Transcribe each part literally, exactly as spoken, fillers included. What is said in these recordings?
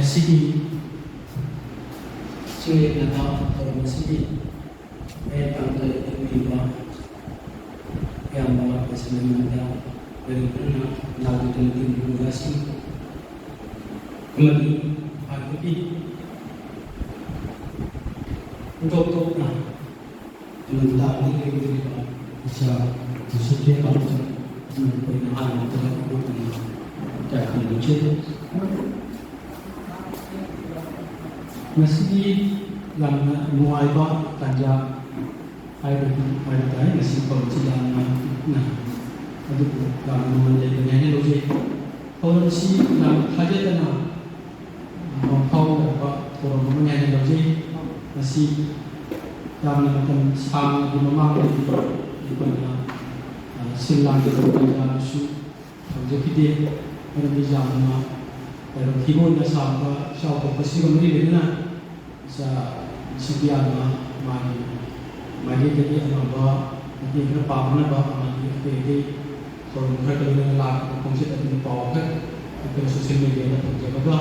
ꯉꯁꯤꯒꯤ ꯆꯤꯡꯂꯦꯟ ꯅꯥꯇꯥ ꯊꯧꯔꯝ ꯑꯁꯤꯒꯤ ꯃꯌꯦꯛ ꯇꯥꯡꯗ ꯂꯦꯞꯄꯤꯕ ꯏꯌꯥꯝꯕ ꯄ꯭ꯔꯁꯤꯗꯦꯟꯠ ꯃꯦꯝꯗ ꯂꯩꯔꯤꯕ ꯅꯥꯎꯒꯤ ꯇꯦꯂꯦꯟꯇꯦꯠ ꯅꯨꯄꯤꯁꯤꯡ ꯑꯃꯗꯤ ꯈ꯭ꯋꯥꯏꯗꯒꯤ ꯇꯣꯞ ꯇꯣꯞꯅ ꯇꯥꯕꯗ ꯂꯩꯔꯤꯕ ꯏꯆꯥ ꯖꯣꯁꯦꯐ ꯑꯃꯁꯨꯡ ꯑꯩꯈꯣꯏꯅ ꯑꯍꯥꯟꯕ ꯊꯕꯛ ꯑꯃ ꯀꯌꯥ ꯈꯪꯗꯣꯛꯆꯩ꯫ ꯉꯁꯤꯗꯤ ꯌꯥꯝꯅ ꯅꯨꯡꯉꯥꯏꯕ ꯇꯥꯟꯖꯥ ꯍꯥꯏꯕꯗꯤ ꯍꯥꯏꯕ ꯇꯥꯔꯦ꯫ ꯉꯁꯤ ꯊꯧꯔꯝꯁꯤ ꯌꯥꯝꯅ ꯄꯤꯛꯅ ꯑꯗꯨꯕꯨ ꯌꯥꯝꯅ ꯃꯃꯜ ꯂꯩꯕꯅꯤ ꯍꯥꯏꯅ ꯂꯧꯖꯩ꯫ ꯊꯧꯔꯝꯁꯤ ꯌꯥꯝꯅ ꯊꯥꯖꯗꯅ ꯃꯄꯨꯡ ꯐꯥꯎꯔꯛꯄ ꯊꯧꯔꯝ ꯑꯃꯅꯤ ꯍꯥꯏꯅ ꯂꯧꯖꯩ꯫ ꯃꯁꯤ ꯌꯥꯝꯅ ꯃꯇꯝ ꯁꯥꯡꯅꯒꯤ ꯃꯃꯥꯡꯗꯒꯤ ꯑꯩꯈꯣꯏꯅ, ꯑ, ꯁꯤꯜ ꯂꯥꯡꯒꯗꯕ ꯀꯌꯥ ꯑꯃꯁꯨ ꯐꯪꯖꯈꯤꯗꯦ꯫ ꯃꯔꯝꯗꯤ ꯌꯥꯝꯅ ꯂꯥꯏꯕꯛ ꯊꯤꯕ ꯑꯣꯏꯅ ꯁꯥꯕ ꯏꯆꯥꯎ ꯊꯣꯛꯄꯁꯤꯒ ꯃꯔꯤ ꯂꯩꯅꯅ ꯏꯆꯥ ꯁꯤꯕꯤꯌꯥꯅ ꯃꯥꯒꯤ ꯃꯥꯏꯀꯩꯗꯒꯤ ꯑꯅꯧꯕ ꯃꯇꯦꯡ ꯈꯔ ꯄꯥꯡꯅꯅꯕ ꯑꯃꯗꯤ ꯑꯇꯩ ꯑꯇꯩ ꯊꯧꯔꯝ ꯈꯔꯒ ꯂꯣꯏꯅꯅ ꯂꯥꯛꯄ ꯈꯣꯡꯆꯠ ꯑꯗꯨꯒꯤ ꯄꯥꯎ ꯈꯔ ꯑꯩꯈꯣꯏꯅ ꯁꯣꯁꯤꯌꯦꯜ ꯃꯦꯗꯤꯌꯥꯗ ꯐꯪꯖꯕꯒ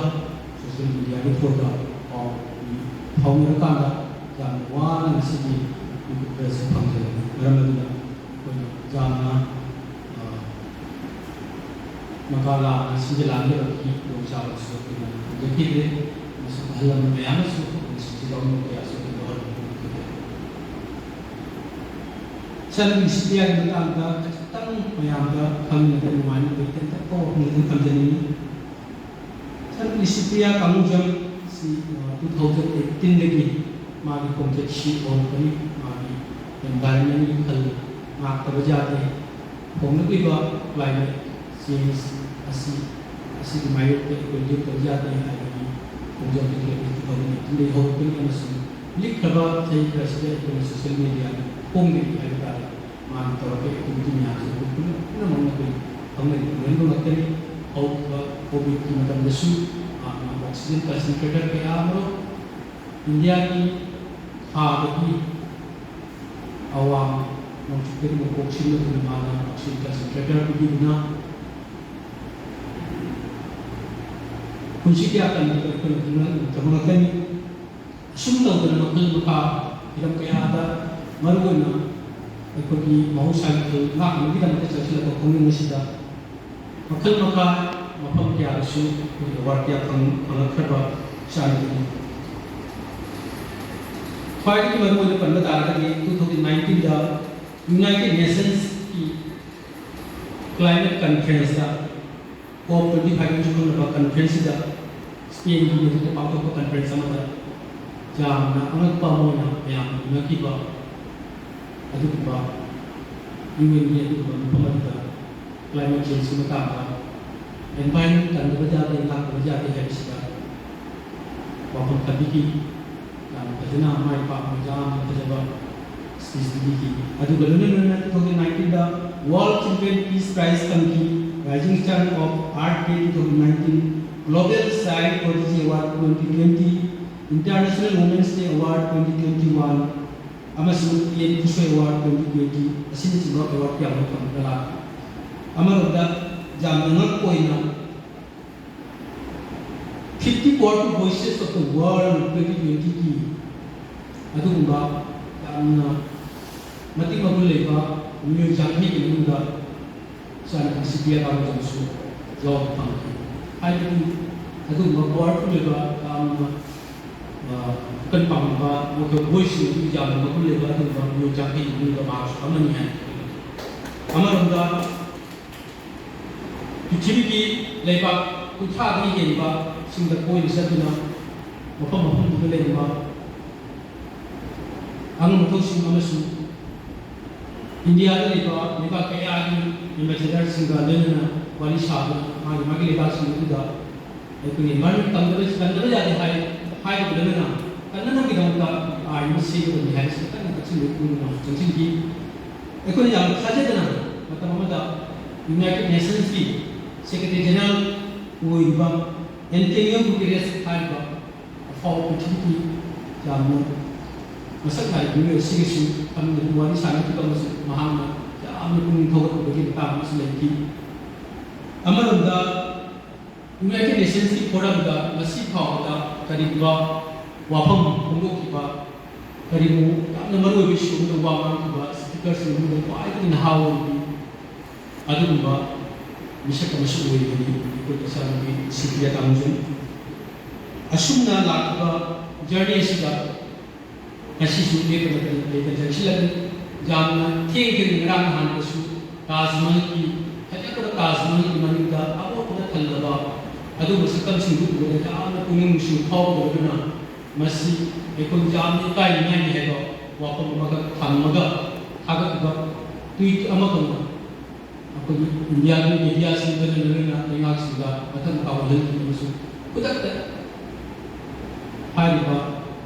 ꯁꯣꯁꯤꯌꯦꯜ ꯃꯦꯗꯤꯌꯥꯒꯤ ꯊ꯭ꯔꯨꯗ ꯄꯥꯎ ꯐꯥꯎꯅꯔꯀꯥꯟꯗ ꯌꯥꯝꯅ ꯋꯥꯅ ꯉꯁꯤꯒꯤ ꯃꯤꯀꯨꯞ ꯈꯔꯁꯤ ꯐꯪꯖꯕꯅꯤ꯫ ꯃꯔꯝ ꯑꯗꯨꯅ ꯑꯩꯈꯣꯏꯅ ꯌꯥꯝꯅ, ꯑ, ꯃꯀꯥ ꯂꯥꯝꯅ ꯁꯤꯟꯖ ꯂꯥꯡꯖꯕꯒꯤ ꯈꯨꯗꯣꯡꯆꯥꯕꯁꯨ ꯑꯩꯈꯣꯏꯅ ꯐꯪꯖꯈꯤꯗ꯭ꯔꯦ꯫ ꯑꯃꯁꯨꯡ ꯑꯍꯜ ꯂꯃꯟ ꯃꯌꯥꯝꯅꯁꯨ ꯑꯩꯈꯣꯏꯅ ꯁꯤꯟꯖ ꯂꯥꯡꯖꯕ ꯀꯌꯥꯁꯨ ꯑꯩꯈꯣꯏ ꯂꯧꯍꯟꯕ ꯉꯝꯈꯤꯗꯦ꯫ ꯁꯟ ꯁꯤꯕꯤꯌꯥꯒꯤ ꯃꯇꯥꯡꯗ ꯈꯖꯤꯛꯇꯪ ꯃꯌꯥꯝꯗ ꯈꯪꯅꯕ ꯅꯨꯡꯉꯥꯏꯅꯕ ꯇꯦꯟꯇꯛꯄ ꯋꯥꯐꯝ ꯑꯗꯨ ꯊꯝꯖꯅꯤꯡꯏ꯫ ꯁꯟ ꯁꯤꯕꯤꯌꯥ ꯀꯥꯡꯖꯝ ꯁꯤ, ꯑ, two thousand eighteen ꯗꯒꯤ ꯃꯥꯒꯤ ꯈꯣꯡꯆꯠꯁꯤ ꯍꯧꯔꯛꯄꯅꯤ꯫ ꯃꯥꯒꯤ environment ꯀꯤ ꯈꯜ ꯉꯥꯛꯇꯕ ꯌꯥꯗꯦ꯫ ꯍꯣꯡꯂꯛꯂꯤꯕ climate change ꯑꯁꯤ, ꯑꯁꯤꯒꯤ ꯃꯥꯌꯣꯛꯇ ꯑꯩꯈꯣꯏ ꯂꯦꯞꯇꯕ ꯌꯥꯗꯦ ꯍꯥꯏꯕꯒꯤ ꯈꯣꯡꯖꯦꯜ ꯑꯗꯨ two thousand eighteen ꯗꯒꯤ ꯍꯧꯔꯛꯄꯅꯤ ꯑꯃꯁꯨꯡ ꯂꯤꯛꯈ꯭ꯔꯕ ꯆꯍꯤ ꯈꯔꯁꯤꯗ ꯑꯩꯈꯣꯏꯅ social media ꯗ ꯐꯣꯡꯗꯔꯤ ꯍꯥꯏꯕ ꯇꯥꯔꯦ꯫ ꯃꯥꯅ ꯇꯧꯔꯛꯄ activity ꯃꯌꯥꯝꯁꯦ ꯑꯩꯈꯣꯏ ꯄꯨꯝꯅ-, ꯄꯨꯝꯅꯃꯛꯅ ꯑꯩꯈꯣꯏ ꯈꯪꯅꯔꯤꯕ ꯎꯅꯔꯤꯕ ꯉꯥꯛꯇꯅꯤ꯫ ꯍꯧꯈꯤꯕ COVID ꯀꯤ ꯃꯇꯝꯗꯁꯨ ꯃꯍꯥꯛꯅ oxygen concentrator ꯀꯌꯥ ꯑꯃꯔꯣꯝ ꯏꯟꯗꯤꯌꯥꯒꯤ ꯈꯥꯗꯒꯤ ꯑꯋꯥꯡ ꯅꯣꯡꯆꯨꯞꯇꯒꯤ ꯅꯣꯡꯄꯣꯛ ꯁꯤꯟꯕꯗꯨꯅ ꯃꯥꯅ oxygen concentrator ꯄꯤꯕꯤꯗꯨꯅ ꯄꯨꯟꯁꯤ ꯀꯌꯥ ꯀꯟꯕꯗꯣ ꯑꯩꯈꯣꯏꯅ ꯈꯪꯂꯛꯇꯕ ꯉꯥꯛꯇꯅꯤ꯫ ꯑꯁꯨꯝ ꯇꯧꯗꯅ ꯃꯈꯜ ꯃꯈꯥ ꯍꯤꯔꯝ ꯀꯌꯥꯗ, ꯃꯔꯨꯑꯣꯏꯅ ꯑꯩꯈꯣꯏꯒꯤ ꯃꯍꯧꯁꯥꯒꯤ ꯊꯣꯏ ꯉꯥꯛꯅꯕꯒꯤꯗꯃꯛꯇ ꯆꯠꯁꯤꯜꯂꯛꯄ ꯈꯣꯡꯖꯪ ꯑꯁꯤꯗ ꯃꯈꯜ ꯃꯈꯥ ꯃꯐꯝ ꯀꯌꯥꯗꯁꯨ ꯑꯩꯈꯣꯏꯒꯤ ꯑꯦꯋꯥꯔꯗ ꯀꯌꯥ ꯐꯪ-, ꯐꯪꯂꯛꯈ꯭ꯔꯕ ꯏꯆꯥꯅꯨꯄꯤꯅꯤ꯫ ꯈ꯭ꯋꯥꯏꯗꯒꯤ ꯃꯔꯨꯑꯣꯏꯅ ꯄꯟꯕ ꯇꯥꯔꯒꯗꯤ two thousand nineteen ꯗ United Nations ꯀꯤ Climate Conference ꯇ, COP twenty five ꯍꯥꯏꯅꯁꯨ ꯈꯪꯅꯕ conference ꯁꯤꯗ, ꯁ꯭ꯄꯦꯟꯒꯤ ꯃꯐꯝꯗ ꯄꯥꯡꯊꯣꯛꯄ conference ꯑꯃꯗ ꯌꯥꯝꯅ ꯑꯉꯛꯄ ꯑꯃ ꯑꯣꯏꯅ ꯃꯌꯥꯝꯅ ꯎꯅꯈꯤꯕ ꯑꯗꯨꯒꯨꯝꯕ UN ꯒꯤ ꯑꯗꯨꯒꯨꯝꯕ ꯃꯐꯝ ꯑꯗꯨꯗ climate change ꯀꯤ ꯃꯇꯥꯡꯗ environment ꯀꯟꯗꯕ ꯌꯥꯗꯦ, ꯉꯥꯛꯇꯕ ꯌꯥꯗꯦ ꯍꯥꯏꯕꯁꯤꯗ ꯋꯥꯐꯝ ꯊꯝꯕꯤꯈꯤ꯫ ꯌꯥꯝꯅ ꯐꯖꯅ ꯃꯥꯏ ꯄꯥꯛꯅ ꯌꯥꯝꯅ ꯐꯖꯕ speech ꯄꯤꯕꯤꯈꯤ꯫ ꯑꯗꯨꯒ ꯂꯣꯏꯅ ꯂꯣꯏꯅꯅ two thousand nineteen ꯗ World Children Peace Prize ꯐꯪꯈꯤ꯫ Rising Star of Earth Day two thousand nineteen, Global Child Prodigy Award twenty twenty, International Women's Day Award twenty twenty-one, ꯑꯃꯁꯨꯡ PM Kushal Award twenty twenty ꯑꯁꯤꯅꯆꯤꯡꯕ award ꯀꯌꯥ ꯑꯃ ꯐꯪꯗꯨꯅ ꯂꯥꯛꯈꯤ꯫ ꯑꯃꯔꯣꯝꯗ ꯌꯥꯝꯅ ꯉꯛꯄ ꯑꯣꯏꯅ Fifty Powerful Voices of the World twenty twenty ꯒꯤ ꯑꯗꯨꯒꯨꯝꯕ ꯌꯥꯝꯅ ꯃꯇꯤꯛ ꯃꯒꯨꯟ ꯂꯩꯕ ꯃꯤꯑꯣꯏ ꯌꯥꯡꯈꯩꯒꯤ ꯃꯅꯨꯡꯗ ꯏꯆꯥꯅꯨꯄꯤ ꯁꯤꯄꯤꯌꯥ ꯄꯥꯡꯖꯝꯁꯨ ꯌꯥꯎꯕ ꯐꯪꯈꯤ꯫ ꯍꯥꯏꯕꯗꯤ ꯑꯗꯨꯒꯨꯝꯕ powerful ꯑꯣꯏꯕ, ꯌꯥꯝꯅ, ꯑ, ꯑꯀꯟ ꯄꯥꯝꯕ, ꯃꯈꯣꯏ ꯃꯣꯏꯁꯤꯡ ꯑꯗꯨ ꯌꯥꯝꯅ ꯃꯒꯨꯟ ꯂꯩꯕ ꯑꯗꯨꯒꯨꯝꯕ ꯃꯤꯑꯣꯏ ꯌꯥꯡꯈꯩꯒꯤ ꯃꯅꯨꯡꯗ ꯃꯍꯥꯛꯁꯨ ꯑꯃꯅꯤ ꯍꯥꯏꯅ ꯈꯜꯂꯤ꯫ ꯑꯃꯔꯣꯝꯗ ꯄ꯭ꯔꯤꯊꯤꯕꯤꯒꯤ ꯂꯩꯕꯥꯛ ꯀꯨꯟꯊ꯭ꯔꯥꯗꯒꯤ ꯍꯦꯟꯕꯁꯤꯡꯗ ꯀꯣꯏꯕ ꯆꯠꯇꯨꯅ ꯃꯐꯝ ꯃꯐꯝꯗꯨꯗ ꯂꯩꯔꯤꯕ ꯑꯉꯝ ꯑꯊꯧꯁꯤꯡ ꯑꯃꯁꯨꯡ ꯏꯟꯗꯤꯌꯥꯗ ꯂꯩꯕ ꯂꯩꯕꯥꯛ ꯀꯌꯥꯒꯤ ambassador ꯁꯤꯡꯒ ꯂꯣꯏꯅꯅ ꯋꯥꯔꯤ ꯁꯥꯗꯨꯅ ꯃꯥꯒꯤ ꯃꯥꯒꯤ ꯂꯩꯕꯥꯛꯁꯤꯡ ꯑꯗꯨꯗ ꯑꯩꯈꯣꯏꯒꯤ environment ꯀꯟꯗꯕ, ꯀꯟꯗꯕ ꯌꯥꯗꯦ ꯍꯥꯏ-, ꯍꯥꯏꯕꯒ ꯂꯣꯏꯅꯅ ꯀꯟꯅꯅꯕꯒꯤꯗꯃꯛꯇ ꯑꯥꯏꯟ ꯑꯃ ꯁꯦꯝꯒꯗꯕꯅꯤ ꯍꯥꯏꯕꯁꯤ ꯀꯟꯅ ꯇꯛꯁꯤꯟꯕꯒꯤ ꯄꯨꯛꯅꯤꯡ ꯆꯪꯁꯤꯟꯈꯤ꯫ ꯑꯩꯈꯣꯏꯅ ꯌꯥꯝꯅ ꯊꯥꯖꯗꯅ ꯃꯇꯝ ꯑꯃꯗ United Nations ꯀꯤ Secretary General ꯑꯣꯏꯔꯤꯕ ꯑꯦꯟꯇꯣꯅꯤꯌꯣ ꯒꯨꯇꯦꯔꯦꯁ ꯍꯥꯏꯔꯤꯕ ꯑꯐꯥꯎꯕ ꯄ꯭ꯔꯤꯊꯤꯕꯤꯒꯤ ꯌꯥꯝꯅ ꯃꯁꯛ ꯅꯥꯏꯕ ꯃꯤꯑꯣꯏ ꯑꯁꯤꯒꯁꯨ ꯐꯝꯃꯤꯟꯅꯗꯨꯅ ꯋꯥꯔꯤ ꯁꯥꯟꯅꯈꯤꯕ ꯑꯃꯁꯨ ꯃꯍꯥꯛꯅ ꯌꯥꯝꯅ ꯄꯨꯛꯅꯤꯡ ꯊꯧꯒꯠꯄꯒꯤ ꯃꯇꯥꯡ ꯑꯃꯁꯨ ꯂꯩꯈꯤ꯫ ꯑꯃꯔꯣꯝꯗ United Nationsꯀꯤ ꯐꯣꯔꯝꯗ ꯉꯁꯤ ꯐꯥꯎꯕꯗ ꯀꯔꯤꯒꯨꯝꯕ ꯋꯥꯐꯝ ꯐꯣꯡꯗꯣꯛꯈꯤꯕ, ꯀꯔꯤꯒꯨꯝꯕ ꯌꯥꯝꯅ ꯃꯔꯨꯑꯣꯏꯕ ꯏꯁꯨ ꯑꯃꯗ ꯋꯥ ꯉꯥꯡꯈꯤꯕ ꯁ꯭ꯄꯤꯀꯔꯁꯤꯡ ꯑꯗꯨꯗ ꯈ꯭ꯋꯥꯏꯗꯒꯤ ꯅꯍꯥ ꯑꯣꯏꯕꯤ ꯑꯗꯨꯒꯨꯝꯕ ꯃꯤꯁꯛ ꯑꯃꯁꯨ ꯑꯣꯏꯔꯤꯕꯅꯤ ꯑꯩꯈꯣꯏ ꯏꯆꯥꯅꯨꯄꯤ ꯁꯤꯜꯚꯤꯌꯥ ꯇꯥꯃꯨꯖꯝ꯫ ꯑꯁꯨꯝꯅ ꯂꯥꯛꯈꯤꯕ ꯖꯔꯅꯤ ꯑꯁꯤꯗ ꯉꯁꯤꯁꯨ ꯂꯦꯞꯇꯅ ꯂꯩꯇꯅ ꯆꯪꯁꯤꯜꯂꯛꯂꯤ꯫ ꯌꯥꯝꯅ ꯊꯦꯡ ꯊꯦꯡꯅ ꯉꯔꯥꯡ ꯅꯍꯥꯟꯗꯁꯨ ꯇꯥꯖ ꯃꯍꯜꯒꯤ, ꯐꯖꯈ꯭ꯔꯕ ꯇꯥꯖ ꯃꯍꯜꯒꯤ ꯃꯅꯤꯡꯗ ꯑꯃꯣꯠꯄꯅ ꯊꯜꯂꯕ ꯑꯗꯨꯒꯨꯝꯕ ꯁꯛꯇꯝꯁꯤꯡꯗꯨ ꯎꯕꯗ ꯌꯥꯝꯅ ꯄꯨꯛꯅꯤꯡ ꯅꯨꯡꯁꯤꯕ ꯐꯥꯎꯕꯗꯨꯅ ꯃꯁꯤ ꯑꯩꯈꯣꯏ ꯌꯥꯝꯅ ꯏꯀꯥꯏꯅꯤꯡꯉꯥꯏꯅꯤ ꯍꯥꯏꯕ ꯋꯥꯐꯝ ꯑꯃꯈꯛ ꯊꯝꯃꯒ ꯊꯥꯒꯠꯂꯤꯕ ꯇ꯭ꯋꯤꯠ ꯑꯃꯈꯛꯅ ꯑꯩꯈꯣꯏꯒꯤ ꯏꯟꯗꯤꯌꯥꯒꯤ ꯃꯦꯗꯤꯌꯥꯁꯤꯡꯗ ꯂꯩꯔꯒ ꯂꯩꯉꯥꯛꯁꯤꯡꯗ ꯃꯊꯪ ꯃꯈꯥ ꯑꯣꯟꯍꯟꯈꯤ ꯑꯃꯁꯨꯡ ꯈꯨꯗꯛꯇ ꯍꯥꯏꯔꯤꯕ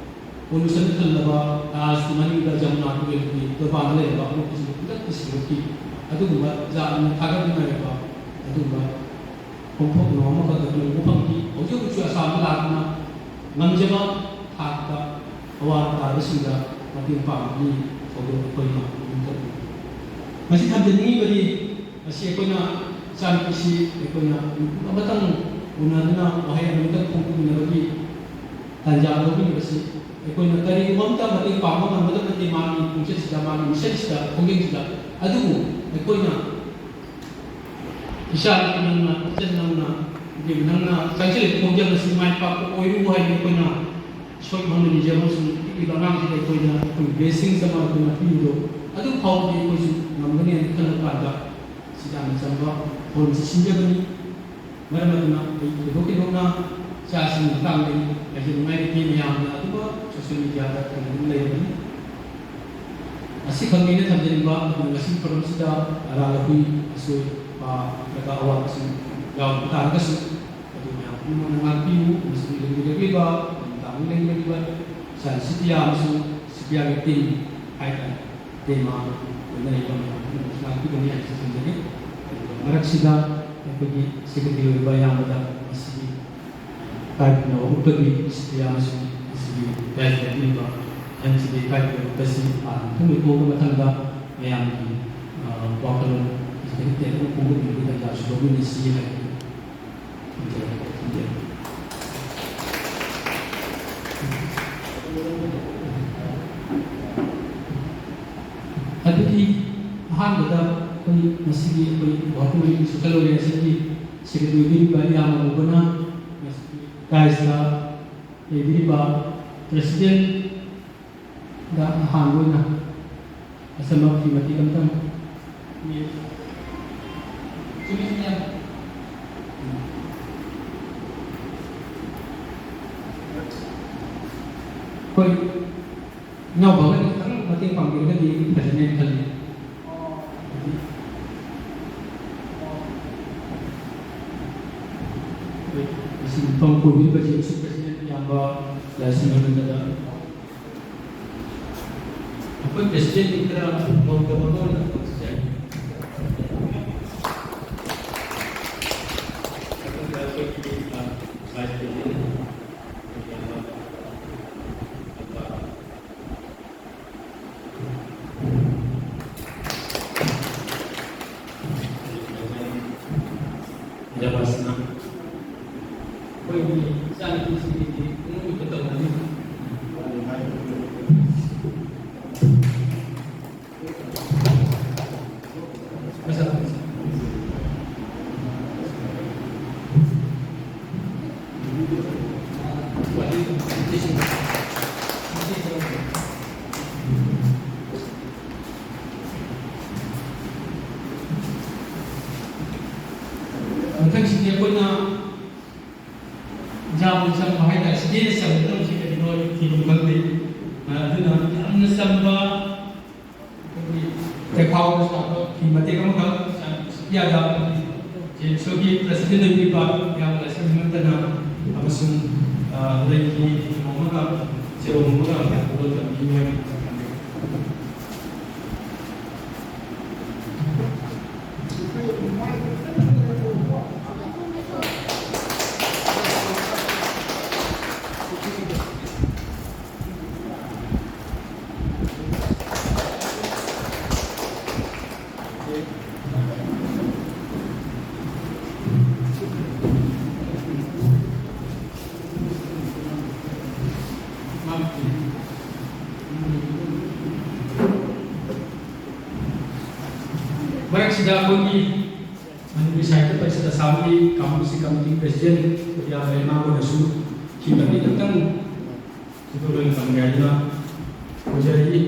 ꯄꯣꯂꯨꯁꯟ ꯊꯜꯂꯕ ꯇꯥꯖꯀꯤ ꯃꯅꯤꯡꯗ ꯖꯃꯨꯅꯥ ꯇꯨꯔꯦꯜꯒꯤ ꯇꯣꯔꯕꯥꯟꯗ ꯂꯩꯔꯕ ꯑꯃꯣꯠꯄꯁꯤꯡ ꯈꯨꯗꯛꯇ ꯁꯦꯡꯗꯣꯛꯈꯤ꯫ ꯑꯗꯨꯒꯨꯝꯕ ꯌꯥꯝꯅ ꯊꯥꯒꯠꯅꯤꯡꯉꯥꯏ ꯑꯣꯏꯕ ꯑꯗꯨꯒꯨꯝꯕ ꯈꯣꯡꯊꯣꯛ ꯅꯨꯡ ꯑꯃꯈꯛꯇ ꯎꯕ ꯐꯪꯈꯤ꯫ ꯍꯧꯖꯤꯛ ꯍꯧꯖꯤꯛꯁꯨ ꯑꯁꯥꯝꯗ ꯂꯥꯛꯇꯨꯅ ꯉꯝꯖꯕ ꯊꯥꯛꯇ ꯑꯋꯥ ꯇꯥꯔꯕꯁꯤꯡꯗ ꯃꯇꯦꯡ ꯄꯥꯡꯕꯒꯤ ꯊꯧꯗꯣꯛ ꯑꯩꯈꯣꯏꯅ ꯑꯗꯨꯝ ꯇꯧꯏ꯫ ꯃꯁꯤ ꯊꯝꯖꯅꯤꯡꯉꯤꯕꯗꯤ ꯃꯁꯤ ꯑꯩꯈꯣꯏꯅ ꯏꯆꯥꯅꯨꯄꯤꯁꯤ ꯑꯩꯈꯣꯏꯅ ꯃꯤꯀꯨꯞ ꯑꯃꯇꯪ ꯎꯅꯗꯨꯅ ꯋꯥꯍꯩ ꯑꯃꯇꯪ ꯐꯣꯡꯗꯣꯛꯃꯤꯟꯅꯕꯒꯤ ꯇꯥꯟꯖꯥ ꯂꯧꯕꯤꯔꯤꯕꯁꯤ ꯑꯩꯈꯣꯏꯅ ꯀꯔꯤꯒꯨꯝꯕ ꯑꯃꯇ ꯃꯇꯦꯡ ꯄꯥꯡꯕ ꯉꯝꯒꯗꯕ ꯅꯠꯇꯦ ꯃꯥꯒꯤ ꯈꯣꯡꯆꯠꯁꯤꯗ, ꯃꯥꯒꯤ ꯃꯤꯁꯟꯁꯤꯗ, ꯈꯣꯡꯖꯦꯜꯁꯤꯗ꯫ ꯑꯗꯨꯕꯨ ꯑꯩꯈꯣꯏꯅ ꯏꯆꯥ ꯅꯨꯄꯤ ꯅꯪꯅ, ꯏꯆꯟ ꯅꯪꯅ, ꯏꯕꯦꯝꯃ ꯅꯪꯅ ꯆꯪꯁꯤꯜꯂꯤꯕ ꯈꯣꯡꯖꯦꯜ ꯑꯁꯤ ꯃꯥꯏ ꯄꯥꯛꯄ ꯑꯣꯏꯔꯨ ꯍꯥꯏꯅ ꯑꯩꯈꯣꯏꯅ ꯏꯁꯣꯔ ꯐꯝꯅ ꯅꯤꯖꯕ ꯑꯃꯁꯨꯡ ꯄꯤꯛꯂꯤꯕ ꯑꯉꯥꯡꯁꯤꯗ ꯑꯩꯈꯣꯏꯅ ꯑꯩꯈꯣꯏꯒꯤ blessings ꯑꯃ ꯑꯩꯈꯣꯏꯅ ꯄꯤꯕꯗꯣ ꯑꯗꯨ ꯐꯥꯎꯕꯗꯤ ꯑꯩꯈꯣꯏꯁꯨ ꯉꯝꯒꯅꯤ ꯍꯥꯏꯅ ꯈꯜꯂꯕ ꯀꯥꯟꯗ ꯁꯤ ꯌꯥꯝꯅ ꯆꯝꯕ ꯊꯧꯔꯝꯁꯤ ꯁꯤꯟꯖꯕꯅꯤ꯫ ꯃꯔꯝ ꯑꯗꯨꯅ ꯑꯩ ꯊꯣꯏꯗꯣꯛ ꯍꯦꯟꯗꯣꯛꯅ ꯏꯆꯥꯁꯤꯡꯒꯤ ꯃꯇꯥꯡꯗ ꯑꯩ ꯍꯥꯏꯖꯅꯤꯡꯉꯥꯏ ꯂꯩꯇꯦ꯫ ꯃꯌꯥꯝꯅ ꯑꯗꯨꯝꯕ social mediaꯗ ꯊꯦꯡꯅꯗꯨꯅ ꯂꯩꯔꯕꯅꯤ꯫ ꯑꯁꯤꯈꯛꯅꯤ ꯑꯩꯅ ꯊꯝꯖꯅꯤꯡꯕ꯫ ꯑꯗꯨꯅ ꯉꯁꯤꯒꯤ ꯊꯧꯔꯝꯁꯤꯗ ꯑꯔꯥꯜ ꯑꯍꯨꯏ, ꯑꯁꯣꯏ ꯑꯄꯥ ꯅꯠꯇ꯭ꯔꯒ ꯑꯋꯥꯠꯄꯁꯤꯡ ꯌꯥꯎꯔꯝꯕ ꯇꯥꯔꯒꯁꯨ ꯑꯗꯨ ꯃꯌꯥꯝ ꯄꯨꯝꯅꯃꯛꯅ ꯉꯥꯛꯄꯤꯌꯨ ꯑꯃꯁꯨꯡ ꯂꯩꯕꯤꯔꯛꯂꯤꯕ ꯂꯝꯗꯥꯡ ꯂꯩꯕꯤꯔꯛꯂꯤꯕ ꯁꯥꯏꯟꯁ ꯁꯤꯇꯤꯌꯥ ꯑꯃꯁꯨꯡ ꯁꯤꯇꯤꯌꯥꯒꯤ ꯇꯤꯝ ꯍꯥꯏꯇꯥꯔꯦ, ꯇꯦꯃꯥ ꯂꯣꯏꯅꯔꯤꯕ ꯃꯌꯥꯝ ꯄꯨꯝꯅꯃꯛꯁꯨ ꯉꯥꯛꯄꯤꯒꯅꯤ ꯍꯥꯏꯕꯁꯤ ꯊꯝꯖꯒꯦ꯫ ꯑꯗꯨꯒ ꯃꯔꯛꯁꯤꯗ ꯑꯩꯈꯣꯏꯒꯤ ꯁꯦꯀ꯭ꯔꯦꯇꯔꯤ ꯑꯣꯏꯕ ꯏꯌꯥꯝꯕꯗ ꯃꯁꯤꯒꯤ ꯏꯀꯥꯏ ꯈꯨꯝꯅꯕ ꯎꯠꯄꯒꯤ ꯁꯤꯇꯤꯌꯥ ꯑꯃꯁꯨꯡ ꯃꯁꯤꯒꯤ ꯄ꯭ꯔꯥꯏꯖ ꯂꯧꯕꯤꯔꯤꯕ ꯑꯍꯟꯁꯤꯒꯤ ꯏꯀꯥꯏ ꯈꯨꯝꯅꯕ ꯎꯠꯄꯁꯤ ꯍꯥꯟꯅ ꯃꯊꯪ ꯂꯩꯊꯣꯛꯑꯕ ꯃꯊꯪꯗ ꯃꯌꯥꯝꯒꯤ, ꯑ, ꯋꯥꯈꯜꯂꯣꯟ ꯈꯤꯇꯪ ꯇꯦꯟꯇꯛꯅ ꯐꯣꯡꯗꯣꯛꯄꯤꯕꯒꯤ ꯇꯥꯟꯖꯥꯁꯨ ꯂꯧꯃꯤꯟꯅꯁꯤ ꯍꯥꯏꯅ ꯊꯝꯖꯔꯦ꯫ ꯉꯁꯤꯒꯤ ꯑꯩꯈꯣꯏ ꯒꯨꯋꯥꯍꯥꯇꯤ ꯁꯣꯁꯤꯌꯦꯜ ꯑꯣꯔꯒꯅꯥꯏꯖꯦꯁꯟꯒꯤ ꯁꯦꯀ꯭ꯔꯦꯇꯔꯤ ꯑꯣꯏꯕꯤꯔꯤꯕ ꯏꯌꯥꯝꯕ ꯃꯨꯕꯅ ꯉꯁꯤꯒꯤ ꯗꯥꯏꯁꯇ ꯂꯩꯕꯤꯔꯤꯕ ꯄ꯭ꯔꯦꯁꯤꯗꯦꯟꯠ ꯗ ꯑꯍꯥꯟꯕ ꯑꯣꯏꯅ ꯑꯆꯝꯕ ꯐꯤ ꯃꯇꯦꯛ ꯑꯃꯇꯪ ꯌꯦꯡ-, ꯑꯩꯈꯣꯏ ꯏꯅꯥꯎꯄꯥꯒ ꯈꯤꯇꯪ ꯃꯇꯦꯡ ꯄꯥꯡꯕꯤꯔꯒꯗꯤ ꯐꯖꯅꯦꯅ ꯈꯜꯂꯤ꯫ ꯑꯩꯈꯣꯏ ꯉꯁꯤ ꯃꯐꯝ ꯀꯣꯏꯕꯤꯔꯤꯕ ꯖꯤ ꯑꯦꯝ ꯁꯤ ꯄ꯭ꯔꯦꯁꯤꯗꯦꯟꯠ ꯏꯌꯥꯝꯕ ꯂꯥꯏꯁ꯭ꯔꯝ ꯑꯅꯟꯗꯗ ꯑꯩꯈꯣꯏ ꯄ꯭ꯔꯦꯁꯤꯗꯦꯟꯠꯀꯤ ꯈꯔ ꯉꯧꯗꯕ ꯑꯃ ꯑꯣꯏꯅ ꯇꯧꯁꯤ ꯍꯥꯏ꯫ ꯑꯗꯨꯒ ꯑꯩꯈꯣꯏꯒꯤ, ꯑ, ꯚꯥꯏꯁ ꯄ꯭ꯔꯦꯁꯤꯗꯦꯟꯠ ꯖꯕꯥꯁꯅ ꯑꯩꯈꯣꯏꯒꯤ ꯏꯆꯥꯅꯨꯄꯤꯁꯤꯡꯒꯤꯗꯤ ꯄꯨꯡꯂꯣꯏꯗ ꯇꯧꯍꯟꯅꯤ꯫ ꯃꯁꯥ ꯃꯊꯪꯁꯤꯗꯤ ꯑꯩꯈꯣꯏꯅ ꯌꯥꯝꯅ ꯆꯪꯕ ꯍꯥꯏꯇꯥꯔꯦ, ꯁꯤꯗꯤ ꯍꯦꯟꯅ ꯆꯪꯒꯗꯕꯁꯤ ꯀꯔꯤꯅꯣ ꯑꯩ ꯊꯤꯐꯝ ꯈꯪꯗꯦ꯫ ꯑꯗꯨꯅ ꯌꯥꯝꯅ ꯆꯝꯕ ꯑꯩꯈꯣꯏꯒꯤ ꯆꯦꯈꯥꯎꯗ ꯁꯥꯕ ꯐꯤ ꯃꯇꯦꯛ ꯑꯃꯈꯛ ꯁꯣꯐꯤꯌꯥꯗ ꯖꯦꯟꯁꯣꯒꯤ ꯄ꯭ꯔꯁꯤꯗꯦꯟꯠ ꯑꯣꯏꯕꯤꯔꯤꯕ ꯏꯌꯥꯝꯕ ꯂꯥꯏꯁ꯭ꯔꯝ ꯍꯦꯃꯟꯇꯅ ꯑꯃꯁꯨꯡ, ꯑ, ꯂꯩꯒꯤ ꯊꯤꯕꯣꯡ ꯑꯃꯒ ꯆꯦꯔꯣꯡ ꯑꯃꯒ ꯂꯣꯟ ꯇꯝꯕꯤꯌꯨ ꯍꯥꯏꯅ ꯈꯪꯖꯩ꯫ ꯃꯔꯛꯁꯤꯗ ꯑꯩꯈꯣꯏꯒꯤ ꯃꯅꯤꯄꯨꯔꯤ ꯁꯥꯍꯤꯇ꯭ꯌ ꯄꯔꯤꯁꯠ ꯑꯁꯥꯝꯒꯤ ꯀꯥꯎꯟꯁꯤꯜ ꯀꯃꯤꯇꯤ ꯄ꯭ꯔꯦꯁꯤꯗꯦꯟꯠ ꯁꯨꯔꯤꯌꯥ ꯂꯩꯃꯥꯕꯨꯅꯁꯨ ꯁꯤ ꯇꯝꯕꯤꯗꯨꯅ ꯈꯤꯇꯪ ꯁꯤꯗ ꯂꯣꯏꯅ ꯇꯝꯒꯦ ꯍꯥꯏꯗꯨꯅ ꯈꯣꯏꯖꯔꯤ꯫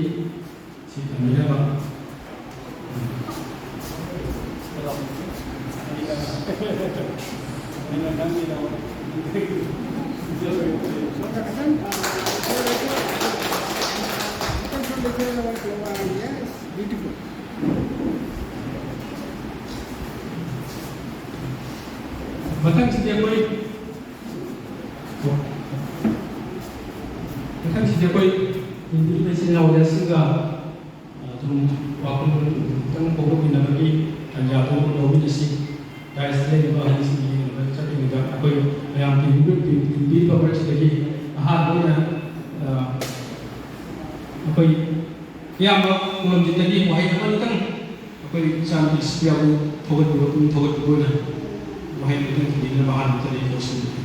ꯁꯤ ꯇꯝꯕꯤꯅꯕ꯫ Yes, beautiful. ꯃꯊꯪꯁꯤꯗꯤ ꯑꯩꯈꯣꯏ ꯃꯊꯪꯁꯤꯗꯤ ꯑꯩꯈꯣꯏ ꯍꯤꯟꯗꯤ ꯃꯦꯆꯤꯟ ꯂꯥꯎꯗꯔꯁꯤꯡꯒ ꯁꯨꯝ ꯋꯥꯈꯜ ꯈꯤꯇꯪ ꯐꯣꯡꯗꯣꯛꯃꯤꯟꯅꯕꯒꯤ ꯇꯥꯟꯖꯥꯗꯨ ꯂꯧꯃꯤꯟꯅꯁꯤ꯫ ꯗꯥꯏꯁꯇ ꯂꯩꯔꯤꯕ ꯑꯍꯜꯁꯤꯡꯒꯤ ꯌꯦꯡꯅꯕ ꯆꯠꯂꯤꯉꯩꯗ ꯑꯩꯈꯣꯏ ꯃꯌꯥꯝ ꯇꯤꯟꯕꯤꯔꯤꯕ ꯃꯔꯛꯁꯤꯗꯒꯤ ꯑꯍꯥꯟꯕ ꯑꯣꯏꯅ ꯑꯩꯈꯣꯏ ꯏꯌꯥꯝꯕ ꯀꯨꯂꯝꯖꯤꯠꯇꯒꯤ ꯋꯥꯍꯩ ꯑꯃꯅꯤꯇꯪ ꯑꯩꯈꯣꯏ ꯏꯆꯥꯅꯨꯄꯤ ꯁꯤꯄꯤꯌꯥꯕꯨ ꯊꯧꯒꯠꯄꯤꯕ ꯄꯨꯛꯅꯤꯡ ꯊꯧꯒꯠꯄꯤꯕ ꯑꯣꯏꯅ ꯋꯥꯍꯩ ꯑꯃꯇꯪ ꯊꯝꯕꯤꯅꯕ ꯍꯥꯟꯅ ꯆꯠꯅꯤ ꯂꯧꯁꯤꯟꯕꯤꯔꯤ꯫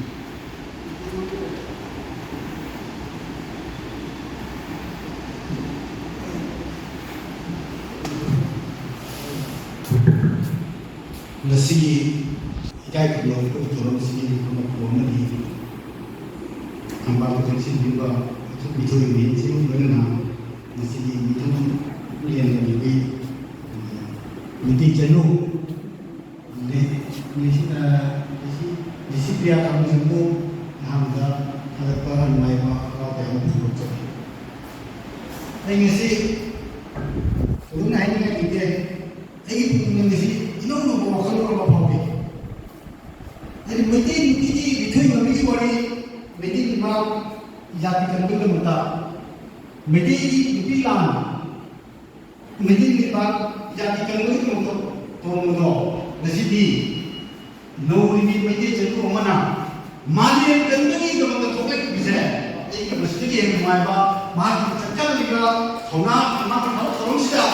ꯉꯁꯤꯒꯤ ꯏꯀꯥꯏ ꯈꯨꯝꯅꯕ ꯎꯠꯄꯒꯤ ꯊꯧꯔꯝ ꯑꯁꯤꯒꯤ ꯃꯐꯝ ꯑꯃꯗꯤ ꯊꯝꯕꯥꯜ ꯀꯩꯊꯦꯜ ꯁꯤꯟꯕꯤꯕ ꯃꯤꯊꯣꯏ ꯃꯤꯍꯦꯟꯁꯤꯡ ꯂꯣꯏꯅꯅ ꯉꯁꯤꯒꯤ ꯃꯤꯊꯨꯡ ꯂꯦꯟꯕꯒꯤ ꯃꯤꯇꯩ ꯆꯅꯨ ꯅꯤꯁꯤꯄ꯭ꯔꯤꯌꯥ ꯀꯥꯡꯖꯝꯕꯨ ꯑꯍꯥꯟꯕꯗ ꯊꯥꯒꯠꯄ ꯅꯨꯡꯉꯥꯏꯕ ꯍꯔꯥꯎ ꯇꯌꯥꯝꯕ ꯐꯣꯡꯗꯣꯛꯆꯔꯤ꯫ ꯑꯩ ꯉꯁꯤ ꯊꯣꯏꯗꯣꯛꯅ ꯍꯥꯏꯅꯤꯡꯉꯥꯏ ꯂꯩꯇꯦ꯫ ꯑꯩꯒꯤ ꯄꯨꯛꯅꯤꯡ ꯉꯁꯤ ꯏꯅꯧ ꯅꯧꯕ ꯋꯥꯈꯜꯂꯣꯟ ꯑꯃ ꯐꯥꯎꯏ꯫ ꯍꯥꯏꯗꯤ ꯃꯩꯇꯩ ꯅꯨꯄꯤꯒꯤ ꯏꯊꯣꯏ ꯉꯝꯕꯤꯒꯤ ꯋꯥꯔꯤ, ꯃꯩꯇꯩ ꯅꯨꯄꯥ ꯖꯥꯇꯤ ꯀꯟꯕꯒꯤꯗꯃꯛꯇ ꯃꯩꯇꯩꯒꯤ ꯅꯨꯄꯤ ꯂꯥꯟ, ꯃꯩꯇꯩ ꯅꯨꯄꯥ ꯖꯥꯇꯤ ꯀꯟꯕꯒꯤꯗꯃꯛꯇ ꯇꯧꯔꯝꯕꯗꯣ ꯉꯁꯤꯗꯤ ꯅꯧꯔꯤꯕꯤ ꯃꯩꯇꯩ ꯆꯅꯨ ꯑꯃꯅ ꯃꯥꯂꯦꯝ ꯀꯟꯕꯒꯤꯗꯃꯛꯇ ꯊꯣꯛꯂꯛꯈꯤꯕꯁꯦ ꯑꯩꯒꯤ ꯃꯁꯤꯗꯒꯤ ꯍꯦꯟꯅ ꯅꯨꯡꯉꯥꯏꯕ ꯃꯍꯥꯛꯀꯤ ꯆꯠꯆꯔꯤꯕ ꯊꯧꯅꯥ, ꯃꯍꯥꯛꯀꯤ ꯊꯕꯛ ꯊꯧꯔꯝꯁꯤꯗ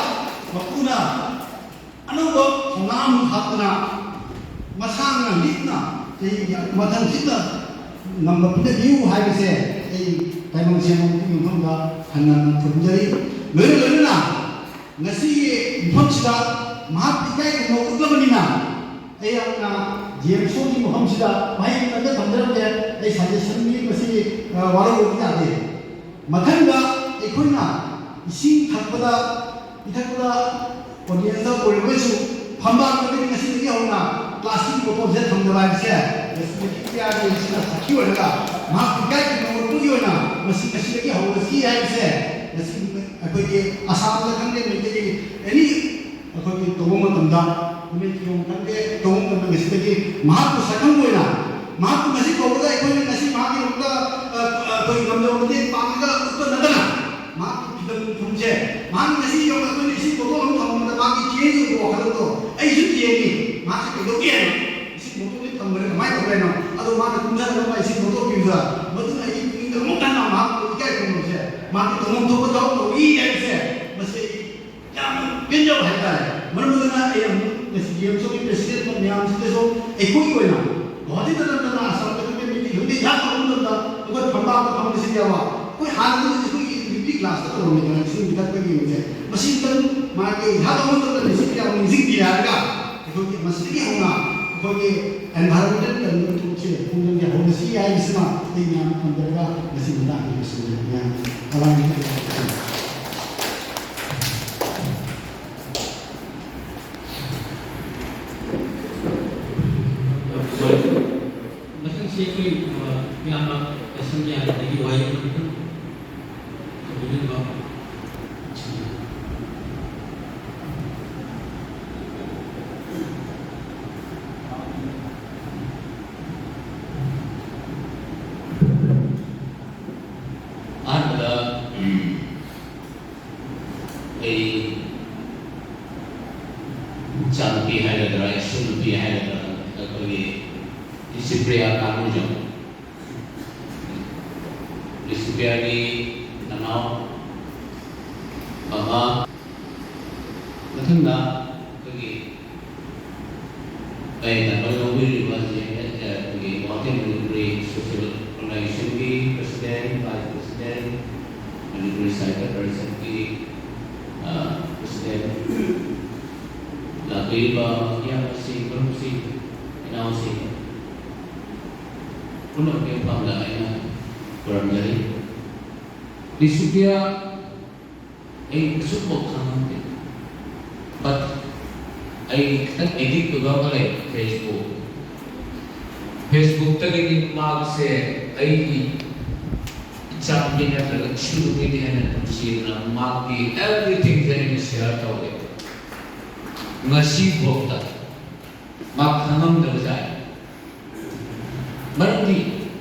ꯃꯄꯨꯅ ꯑꯅꯧꯕ ꯊꯧꯅꯥ ꯑꯃ ꯍꯥꯞꯇꯨꯅ ꯃꯁꯥꯅ ꯂꯤꯛꯅ ꯆꯍꯤ ꯃꯊꯪꯁꯤꯗ ꯉꯝꯕ ꯄꯤꯅꯕꯤꯌꯨ ꯍꯥꯏꯕꯁꯦ ꯑꯩ ꯇꯥꯏꯕꯪ ꯁꯦꯝꯕꯒꯤ ꯃꯐꯝꯗ ꯍꯟꯅ ꯍꯟꯅ ꯈꯨꯔꯨꯝꯖꯔꯤ꯫ ꯂꯣꯏꯅ ꯂꯣꯏꯅꯅ ꯉꯁꯤꯒꯤ ꯃꯐꯝꯁꯤꯗ ꯃꯍꯥꯛ ꯏꯀꯥꯏ ꯈꯨꯝꯅꯕ ꯎꯠꯂꯕꯅꯤꯅ ꯑꯩꯍꯥꯛꯅ ꯖꯤ ꯑꯦꯝ ꯁꯣꯒꯤ ꯃꯐꯝꯁꯤꯗ ꯋꯥꯍꯩ ꯑꯃꯇꯪꯒ ꯊꯝꯖꯔꯝꯒꯦ꯫ ꯑꯩ ꯁꯖꯦꯁꯟꯅꯤ, ꯃꯁꯤ ꯋꯥꯔꯧꯕꯗꯤ ꯌꯥꯗꯦ꯫ ꯃꯊꯪꯗ ꯑꯩꯈꯣꯏꯅ ꯏꯁꯤꯡ ꯊꯛꯄꯗ, ꯄꯤꯊꯛꯄꯗ ꯑꯣꯗꯤꯌꯦꯟꯁꯇ ꯑꯣꯏꯔꯒꯁꯨ ꯐꯝꯕꯥꯛꯇꯒꯤ ꯉꯁꯤꯗꯒꯤ ꯍꯧꯅ ꯄ꯭ꯂꯥꯁꯇꯤꯛ ꯕꯣꯇꯜꯁꯦ ꯊꯝꯗꯕ ꯍꯥꯏꯕꯁꯦ ꯔꯦꯁꯄꯣꯟꯁꯤꯕꯤꯂꯤꯇꯤ ꯀꯌꯥꯒꯤ ꯁꯤꯅ ꯁꯥꯈꯤ ꯑꯣꯏꯔꯒ ꯃꯍꯥꯛ ꯏꯀꯥꯏ ꯈꯨꯝꯅꯕꯒꯤ ꯑꯣꯏꯅ ꯃꯁꯤ ꯉꯁꯤꯗꯒꯤ ꯍꯧꯔꯁꯤ ꯍꯥꯏꯕꯁꯦ ꯉꯁꯤ ꯑꯩꯈꯣꯏꯒꯤ ꯑꯁꯥꯝꯗ ꯈꯪꯗꯦ, ꯃꯩꯇꯩꯒꯤ ꯑꯦꯅꯤ ꯑꯩꯈꯣꯏꯒꯤ ꯇꯧꯕ ꯃꯇꯝꯗ ꯅꯨꯃꯤꯠ ꯊꯤꯔꯣꯡ ꯈꯪꯗꯦ ꯇꯧꯕ ꯃꯇꯝꯗ ꯉꯁꯤꯗꯒꯤ ꯃꯍꯥꯛꯄꯨ ꯁꯛꯈꯪꯕ ꯑꯣꯏꯅ ꯃꯍꯥꯛꯄꯨ ꯉꯁꯤ ꯀꯧꯕꯗ ꯑꯩꯈꯣꯏꯅ ꯉꯁꯤ ꯃꯍꯥꯛꯀꯤꯗꯃꯛꯇ ꯑꯩꯈꯣꯏ ꯉꯝꯖꯕ ꯃꯇꯦꯡ ꯄꯥꯡꯉꯒ ꯎꯠꯄ ꯅꯠꯇꯅ ꯃꯍꯥꯛꯀꯤ ꯐꯤꯗꯝ ꯊꯨꯝꯁꯦ ꯃꯍꯥꯛ ꯉꯁꯤ ꯌꯧꯅ ꯑꯩꯈꯣꯏꯅ ꯏꯁꯤꯡ ꯕꯣꯇꯜ ꯑꯃ ꯊꯝꯕꯗ ꯃꯍꯥꯛꯀꯤ ꯆꯦꯟꯖ ꯑꯣꯏꯕ ꯋꯥꯈꯜꯗꯣ ꯑꯩꯁꯨ ꯆꯦꯟꯅꯤ꯫ ꯃꯍꯥꯛꯁꯦ ꯀꯩꯗꯧꯒꯦ ꯍꯥꯏꯅꯣ? ꯏꯁꯤꯡ ꯕꯣꯇꯜꯁꯦ ꯊꯝꯕꯗ ꯀꯃꯥꯏꯅ ꯇꯧꯒꯦ ꯍꯥꯏꯅꯣ? ꯑꯗꯣ ꯃꯥꯅ ꯀꯨꯝꯊꯔꯒ ꯃꯥ ꯏꯁꯤꯡ ꯕꯣꯇꯜ ꯄꯤꯕꯗ ꯃꯗꯨꯅ ꯑꯩꯒꯤ ꯄꯨꯛꯅꯤꯡꯗ ꯑꯃꯨꯛ ꯍꯟꯅ ꯃꯍꯥꯛꯄꯨ ꯏꯀꯥꯏ ꯈꯨꯝꯅꯕꯁꯦ ꯃꯍꯥꯛꯀꯤ ꯇꯧꯐꯝ ꯊꯣꯛꯄ ꯊꯕꯛ ꯇꯧꯏ ꯍꯥꯏꯕꯁꯦ ꯃꯁꯤ ꯑꯩ ꯌꯥꯝꯅ ꯄꯦꯟꯖꯕ ꯍꯥꯏꯇꯥꯔꯦ꯫ ꯃꯔꯝ ꯑꯗꯨꯅ ꯑꯩ ꯑꯃꯨꯛ ꯉꯁꯤ ꯖꯤ ꯑꯦꯝ ꯁꯣꯒꯤ ꯄ꯭ꯔꯦꯁꯤꯗꯦꯟ ꯃꯌꯥꯝꯁꯤꯗꯁꯨ ꯑꯩꯈꯣꯏꯒꯤ ꯑꯣꯏꯅ ꯒꯨꯋꯥꯍꯥꯇꯤꯗ ꯅꯠꯇꯅ ꯑꯁꯥꯝꯗ ꯈꯪꯗꯦ ꯃꯤꯇꯤꯡ ꯈꯪꯗꯦ ꯏꯍꯥꯡ ꯇꯧꯕ ꯃꯇꯝꯗ ꯑꯩꯈꯣꯏ ꯐꯝꯕꯥꯛꯇ ꯐꯝꯕꯁꯤꯅꯦꯕ ꯑꯩꯈꯣꯏ ꯍꯥꯟꯅꯗꯒꯤ ꯑꯩꯈꯣꯏꯒꯤ ꯏꯂꯤꯛꯇ꯭ꯔꯤꯛ ꯀ꯭ꯂꯥꯁꯇ ꯇꯧꯔꯝꯃꯤꯗꯅ ꯏꯁꯤꯡ ꯄꯤꯊꯛꯄꯒꯤ ꯃꯁꯦ ꯃꯁꯤ ꯈꯤꯇꯪ ꯃꯥꯒꯤ ꯏꯍꯥꯡ ꯇꯧꯕ ꯃꯇꯝꯗ ꯃꯁꯤ ꯌꯥꯝ ꯅꯤꯡꯁꯤꯡꯕꯤꯔꯦ ꯍꯥꯏꯔꯒ ꯑꯩꯈꯣꯏꯒꯤ ꯃꯁꯤꯗꯒꯤ ꯍꯧꯅ ꯑꯩꯈꯣꯏꯒꯤ ꯑꯦꯟꯚꯥꯏꯔꯣꯟꯃꯦꯟꯇꯦꯜ ꯀꯟꯕꯒꯤ ꯊꯕꯛꯁꯦ ꯈꯣꯡꯖꯪꯁꯦ ꯍꯧꯔꯁꯤ ꯍꯥꯏꯕꯁꯤꯃ ꯑꯩ ꯃꯌꯥꯝ ꯊꯝꯖꯔꯒ ꯉꯁꯤ ꯃꯇꯥꯡ ꯑꯁꯤꯗ ꯂꯣꯏꯁꯤꯟꯖꯔꯒꯦ꯫ ꯃꯌꯥꯝ ꯑꯋꯥꯡꯕ ꯃꯊꯪꯁꯤ ꯑꯩꯈꯣꯏ, ꯑ, ꯏꯌꯥꯝꯕ ꯑꯦꯁꯦꯝꯕ꯭ꯂꯤ ꯑꯥꯏꯟꯗꯒꯤ ꯋꯥꯍꯩ ꯑꯃꯈꯛꯇꯪ ꯊꯝꯕꯤꯅꯕ ꯁꯤꯟꯖꯔꯤ꯫ ꯑꯍꯥꯟꯕꯗ ꯑꯩ ꯏꯆꯥꯅꯨꯄꯤ ꯍꯥꯏꯒꯗ꯭ꯔꯥ, ꯏꯁꯨ ꯅꯨꯄꯤ ꯍꯥꯏꯒꯗ꯭ꯔꯥ, ꯑꯩꯈꯣꯏꯒꯤ ꯂꯤꯁꯤꯄ꯭ꯔꯤꯌꯥ ꯀꯥꯡꯖꯝ, ꯂꯤꯁꯤꯄ꯭ꯔꯤꯌꯥꯒꯤ ꯅꯅꯥꯎ ꯃꯃꯥ, ꯃꯊꯪꯗ ꯑꯩꯈꯣꯏꯒꯤ ꯑꯩꯅ ꯂꯧꯕꯤꯔꯤꯕ ꯖꯤ ꯑꯦꯝ ꯑꯦꯁ, ꯑꯩꯈꯣꯏꯒꯤ ꯒꯨꯋꯥꯍꯥꯇꯤ ꯃꯅꯤꯄꯨꯔꯤ ꯁꯣꯁꯤꯌꯦꯜ ꯑꯣꯔꯒꯅꯥꯏꯖꯦꯁꯟꯒꯤ president, vice president, Manipuri Sahitya ꯄꯔꯤꯁꯠꯀꯤ, ꯑ, ꯄ꯭ꯔꯁꯤꯗꯦꯟ, ꯂꯩꯔꯤꯕ ꯏꯌꯥꯝꯕꯁꯤꯡ, ꯃꯔꯨꯞꯁꯤꯡ, ꯏꯅꯥꯎꯁꯤꯡ ꯄꯨꯝꯅꯃꯛꯀꯤ ꯃꯐꯝꯗ ꯑꯩꯅ ꯈꯨꯔꯨꯝꯖꯔꯤ꯫ ꯂꯤꯁꯨꯄ꯭ꯔꯤꯌꯥ ꯑꯩ ꯀꯩꯁꯨꯐꯥꯎ ꯈꯪꯉꯝꯗꯦ꯫ But ꯑꯩ ꯈꯤꯇꯪ ꯑꯦꯗꯤꯛ ꯑꯣꯏꯕ ꯑꯃ ꯂꯩ, Facebook꯫ Facebookꯇꯒꯤꯗꯤ ꯃꯥꯁꯦ ꯑꯩꯒꯤ ꯏꯆꯥꯅꯨꯄꯤ ꯅꯠꯇ꯭ꯔꯒ ꯏꯁꯨ ꯅꯨꯄꯤꯗꯤ ꯍꯦꯟꯅ ꯅꯨꯡꯁꯤꯗꯅ ꯃꯥꯒꯤ ꯑꯦꯕ꯭ꯔꯤꯊꯤꯡꯁꯦ ꯑꯩꯅ ꯁꯤꯌꯔ ꯇꯧꯋꯦ꯫ ꯉꯁꯤꯐꯥꯎꯗ ꯃꯥ ꯈꯪꯉꯝꯗꯕ ꯖꯥꯠꯅꯤ꯫ ꯃꯔꯝꯗꯤ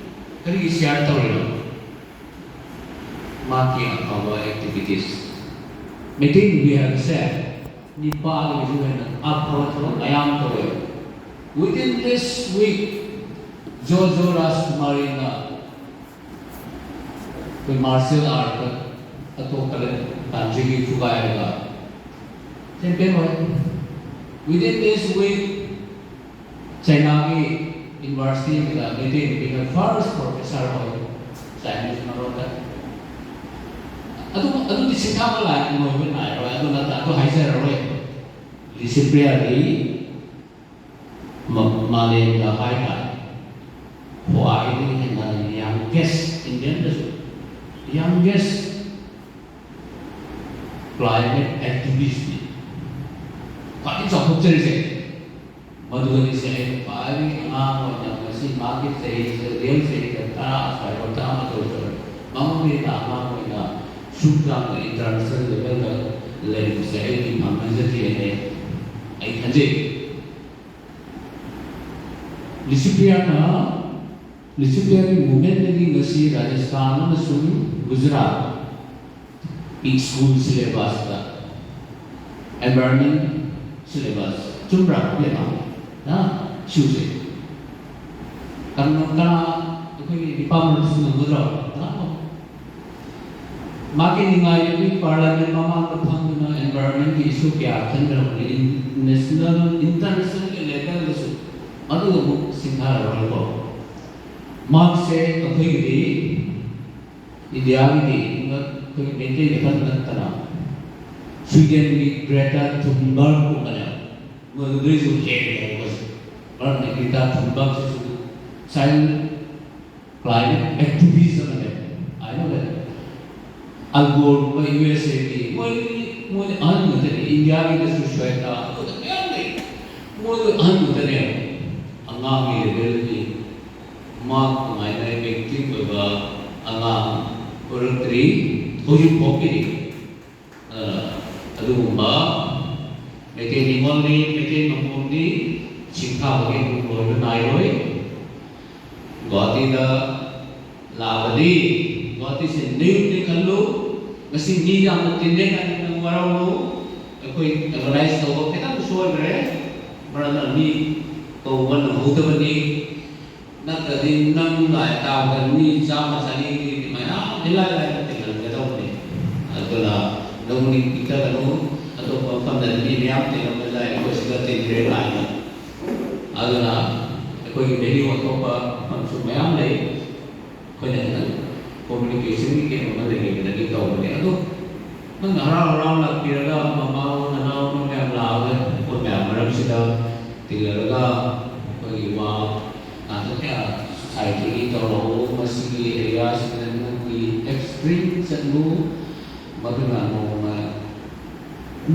ꯀꯔꯤꯒꯤ ꯁꯤꯌꯥꯔ ꯇꯧꯔꯤꯅꯣ? ꯃꯥꯒꯤ ꯑꯐꯕ ꯑꯦꯛꯇꯤꯚꯤꯇꯤꯁ꯫ ꯃꯩꯇꯩ ꯅꯨꯄꯤ ꯍꯥꯏꯕꯁꯦ ꯅꯤꯄꯥꯗꯒꯤꯁꯨ ꯍꯦꯟꯅ ꯑꯐꯕ ꯊꯕꯛ ꯃꯌꯥꯝ ꯇꯧꯋꯦ꯫ Within this week, ꯖꯣꯖꯣ ꯔꯥꯖꯀꯨꯃꯥꯔꯤꯅ ꯑꯩꯈꯣꯏ ꯃꯥꯔꯁꯤꯌꯦꯜ ꯑꯥꯔꯠꯇ ꯑꯇꯣꯞꯄ ꯀꯟꯇ꯭ꯔꯤꯒꯤ ꯊꯨꯒꯥꯏꯔꯒ ꯆꯦꯝꯄꯤꯌꯟ ꯑꯣꯏ꯫ Within this week, ꯆꯩꯅꯥꯒꯤ ꯌꯨꯅꯤꯚꯔꯁꯤꯇꯤ ꯑꯃꯗ ꯃꯩꯇꯩ ꯅꯨꯄꯤꯅ ꯐꯥꯔꯁ ꯄ꯭ꯔꯣꯐꯦꯁꯔ ꯑꯣꯏ, ꯆꯥꯏꯅꯤꯁ ꯃꯔꯣꯟꯗ꯫ ꯑꯗꯨ, ꯑꯗꯨꯗꯤ ꯁꯤꯡꯊꯥꯕ ꯂꯥꯏ ꯑꯣꯏꯕ ꯅꯥꯏꯔꯣꯏ, ꯑꯗꯨ ꯅꯠꯇ ꯑꯗꯨ ꯍꯥꯏꯖꯔꯔꯣꯏ꯫ ꯂꯤꯁꯤꯄ꯭ꯔꯤꯌꯥꯗꯤ ꯃ-, ꯃꯥꯂꯦꯝꯗ ꯍꯥꯏꯇꯥꯔꯦ, ꯈ꯭ꯋꯥꯏꯗꯒꯤ ꯍꯦꯟꯅ ꯌꯪꯒꯦꯁ, ꯏꯟꯗꯤꯌꯟꯗꯁꯨ ꯌꯪꯒꯦꯁ ꯀ꯭ꯂꯥꯏꯃꯦꯠ ꯑꯦꯛꯇꯤꯚꯤꯁꯅꯤ꯫ ꯈ꯭ꯋꯥꯏꯗꯒꯤ ꯆꯥꯎꯊꯣꯛꯆꯔꯤꯁꯦ ꯃꯗꯨꯗꯒꯤꯁꯦ ꯑꯩꯅ ꯈ꯭ꯋꯥꯏꯗꯒꯤ ꯑꯉꯥꯡ ꯑꯣꯏꯅ ꯉꯁꯤ ꯃꯥꯒꯤ ꯆꯍꯤꯁꯦ, ꯔꯤꯌꯦꯜ ꯆꯍꯤꯗ ꯇꯔꯥ ꯁ꯭ꯋꯥꯏꯐꯥꯎ, ꯇꯔꯥꯃꯥꯊꯣꯏ ꯁ꯭ꯋꯥꯏ, ꯃꯉꯣꯟꯗꯒꯤ ꯍꯦꯟꯅ ꯑꯉꯥꯡ ꯑꯣꯏꯅ ꯁꯨꯛ ꯌꯥꯝꯅ ꯏꯟꯇꯔꯅꯦꯁꯅꯦꯜ ꯂꯦꯚꯦꯜꯗ ꯂꯩꯕꯁꯦ ꯑꯩꯒꯤ ꯐꯪꯅꯖꯗꯦ ꯍꯥꯏꯅ ꯑꯩ ꯈꯟꯖꯩ꯫ ꯂꯤꯁꯤꯄ꯭ꯔꯤꯌꯥꯅ, ꯂꯤꯁꯤꯄ꯭ꯔꯤꯌꯥꯒꯤ ꯃꯨꯚꯃꯦꯟꯠꯇꯒꯤ ꯉꯁꯤ ꯔꯥꯖꯁꯊꯥꯟ ꯑꯃꯁꯨꯡ ꯒꯨꯖꯔꯥꯠꯀꯤ ꯁ꯭ꯀꯨꯜ ꯁꯤꯂꯦꯕꯁꯇ environment syllabus, ꯆꯨꯝꯕ꯭ꯔꯥ, ꯏꯕꯦꯝꯃ? ꯍꯥ? ꯁꯤꯒꯨꯝꯕꯁꯦ ꯀꯅꯥ, ꯀꯅꯥ ꯑꯩꯈꯣꯏꯒꯤ ꯅꯤꯄꯥ ꯃꯔꯛꯇꯁꯨ ꯉꯝꯒꯗ꯭ꯔꯣ? ꯀꯅꯥ? ꯃꯥꯒꯤ ꯅꯤꯡꯉꯥꯏꯗꯨꯒꯤ ꯄꯥꯔꯂꯤꯌꯥꯃꯦꯟꯠ ꯃꯃꯥꯡꯗ ꯐꯝꯗꯨꯅ environment ꯀꯤ issue ꯀꯌꯥ ꯈꯟꯈ꯭ꯔꯕꯅꯤ, ꯏꯟ-, ꯅꯦꯁꯅꯦꯜ, ꯏꯟꯇꯔꯅꯦꯁꯅꯦꯜꯒꯤ ꯂꯦꯚꯦꯜꯗꯁꯨ꯫ ꯑꯗꯨꯒ ꯑꯃꯨꯛ ꯁꯤꯡꯊꯥꯔꯔꯣꯏꯀꯣ꯫ ꯃꯍꯥꯛꯁꯦ ꯑꯩꯈꯣꯏꯒꯤꯗꯤ, ꯏꯟꯗꯤꯌꯥꯒꯤꯗꯤ ꯑꯩꯈꯣꯏ ꯃꯩꯇꯩꯗ ꯈꯛ ꯅꯠꯇꯅ ꯁ꯭ꯋꯤꯗꯦꯟꯒꯤ ꯒ꯭ꯔꯦꯇꯥ ꯊꯨꯟꯕꯔꯒꯀꯨꯝꯕꯅꯦꯕ꯫ ꯃꯗꯨꯗꯩꯁꯨ ꯍꯦꯟꯅ ꯌꯥꯎꯕꯁꯦ꯫ ꯃꯔꯝꯗꯤ ꯒ꯭ꯔꯤꯇꯥ ꯊꯨꯟꯕꯔꯒꯁꯤꯁꯨ ꯆꯥꯏꯜ ꯀ꯭ꯂꯥꯏꯃꯦꯠ ꯑꯦꯛꯇꯤꯚꯤꯁ ꯑꯃꯅꯦ꯫ ꯑꯗꯨꯒ ꯑꯜ ꯒꯣꯔꯒꯨꯝꯕ ꯌꯨ ꯑꯦꯁ ꯑꯦꯒꯤ ꯃꯣꯏ, ꯃꯣꯏ ꯑꯍꯟ ꯉꯥꯛꯇꯅꯤ꯫ ꯏꯟꯗꯤꯌꯥꯒꯤꯗꯁꯨ ꯁ꯭ꯋꯦꯇꯥ ꯑꯗꯨꯗ ꯃꯌꯥꯝ ꯂꯩ꯫ ꯃꯣꯏꯗꯣ ꯑꯍꯟ ꯉꯥꯛꯇꯅꯦꯕ꯫ ꯑꯉꯥꯡꯒꯤ ꯂꯦꯚꯦꯜꯒꯤ ꯃꯍꯥꯛ ꯑꯗꯨꯃꯥꯏꯅ ꯑꯦꯛꯇꯤꯚ ꯑꯣꯏꯕ ꯑꯉꯥꯡ ꯑꯣꯏꯔꯛꯇ꯭ꯔꯤ ꯍꯧꯖꯤꯛ ꯐꯥꯎꯒꯤꯗꯤ꯫ ꯑꯗꯨꯒꯨꯝꯕ ꯃꯩꯇꯩ ꯅꯤꯉꯣꯜꯅꯤ, ꯃꯩꯇꯩ ꯃꯄꯣꯛꯅꯤ, ꯁꯤꯡꯊꯥꯕꯒꯤ ꯑꯃꯨꯛ ꯂꯣꯏꯕ ꯅꯥꯏꯔꯣꯏ꯫ ꯒꯨꯋꯥꯍꯥꯇꯤꯗ ꯂꯥꯛꯑꯕꯗꯤ, ꯒꯨꯋꯥꯍꯥꯇꯤꯁꯦ ꯅꯌꯨꯝꯅꯤ ꯈꯜꯂꯨ꯫ ꯉꯁꯤ ꯃꯤ ꯌꯥꯝꯅ ꯇꯤꯟꯅꯩ ꯍꯥꯏꯅ ꯅꯪ ꯋꯥꯔꯧꯅꯨ꯫ ꯑꯩꯈꯣꯏ ꯑꯣꯔꯒꯅꯥꯏꯖ ꯇꯧꯕ ꯈꯤꯇꯪ ꯁꯣꯏꯈ꯭ꯔꯦ, ꯃꯔꯝꯅ ꯃꯤ ꯀꯧꯕ ꯅꯪꯍꯧꯗꯕꯅꯤ꯫ ꯅꯠꯇ꯭ꯔꯗꯤ ꯅꯪ ꯂꯥꯏ ꯇꯥꯕꯗ ꯃꯤ ꯆꯥꯝꯃ ꯆꯅꯤꯒꯤ ꯃꯌꯥꯝ ꯏꯂꯥꯏ ꯂꯥꯏꯅ ꯇꯤꯜꯍꯟꯒꯗꯧꯕꯅꯤ꯫ ꯑꯗꯨꯅ ꯅꯪ ꯅꯤꯡ ꯄꯤꯊꯒꯅꯨ꯫ ꯑꯇꯣꯞꯄ ꯃꯐꯝꯗꯗꯤ ꯃꯤ ꯃꯌꯥꯝ ꯇꯤꯜꯂꯝꯕ ꯌꯥꯏ, ꯑꯩꯈꯣꯏ ꯁꯤꯗ ꯇꯤꯟꯗ꯭ꯔꯦ ꯂꯥꯏꯅ꯫ ꯑꯗꯨꯅ ꯑꯩꯈꯣꯏꯒꯤ ꯚꯦꯂ꯭ꯌꯨ ꯑꯇꯣꯞꯄ ꯃꯐꯝꯁꯨ ꯃꯌꯥꯝ ꯂꯩ꯫ ꯑꯩꯈꯣꯏꯅ ꯈꯤꯇꯪ ꯀꯣꯃ꯭ꯌꯨꯅꯤꯀꯦꯁꯟꯒꯤ ꯀꯩꯅꯣ ꯑꯃ ꯂꯩꯒꯗꯒꯤ ꯇꯧꯕꯅꯦ꯫ ꯑꯗꯣ ꯅꯪꯅ ꯍꯔꯥꯎ ꯍꯔꯥꯎ ꯂꯥꯛꯄꯤꯔꯒ, ꯃꯃꯥ ꯅꯅꯥꯎ ꯃꯌꯥꯝ ꯂꯥꯛꯑꯒ ꯑꯩꯈꯣꯏ ꯃꯌꯥꯝ ꯃꯔꯛꯁꯤꯗ ꯇꯤꯜꯂꯔꯒ ꯑꯩꯈꯣꯏꯒꯤ ꯋꯥ ꯉꯥꯛꯇ ꯀꯌꯥ ꯁꯣꯁꯥꯏꯇꯤꯒꯤ ꯇꯧꯔꯛꯎ, ꯃꯁꯤꯒꯤ ꯑꯦꯔꯤꯌꯥꯁꯤꯗ ꯅꯪꯒꯤ ꯑꯦꯛꯁꯇ꯭ꯔꯤꯝ ꯆꯠꯂꯨ, ꯃꯗꯨꯅ ꯅꯣꯡꯃ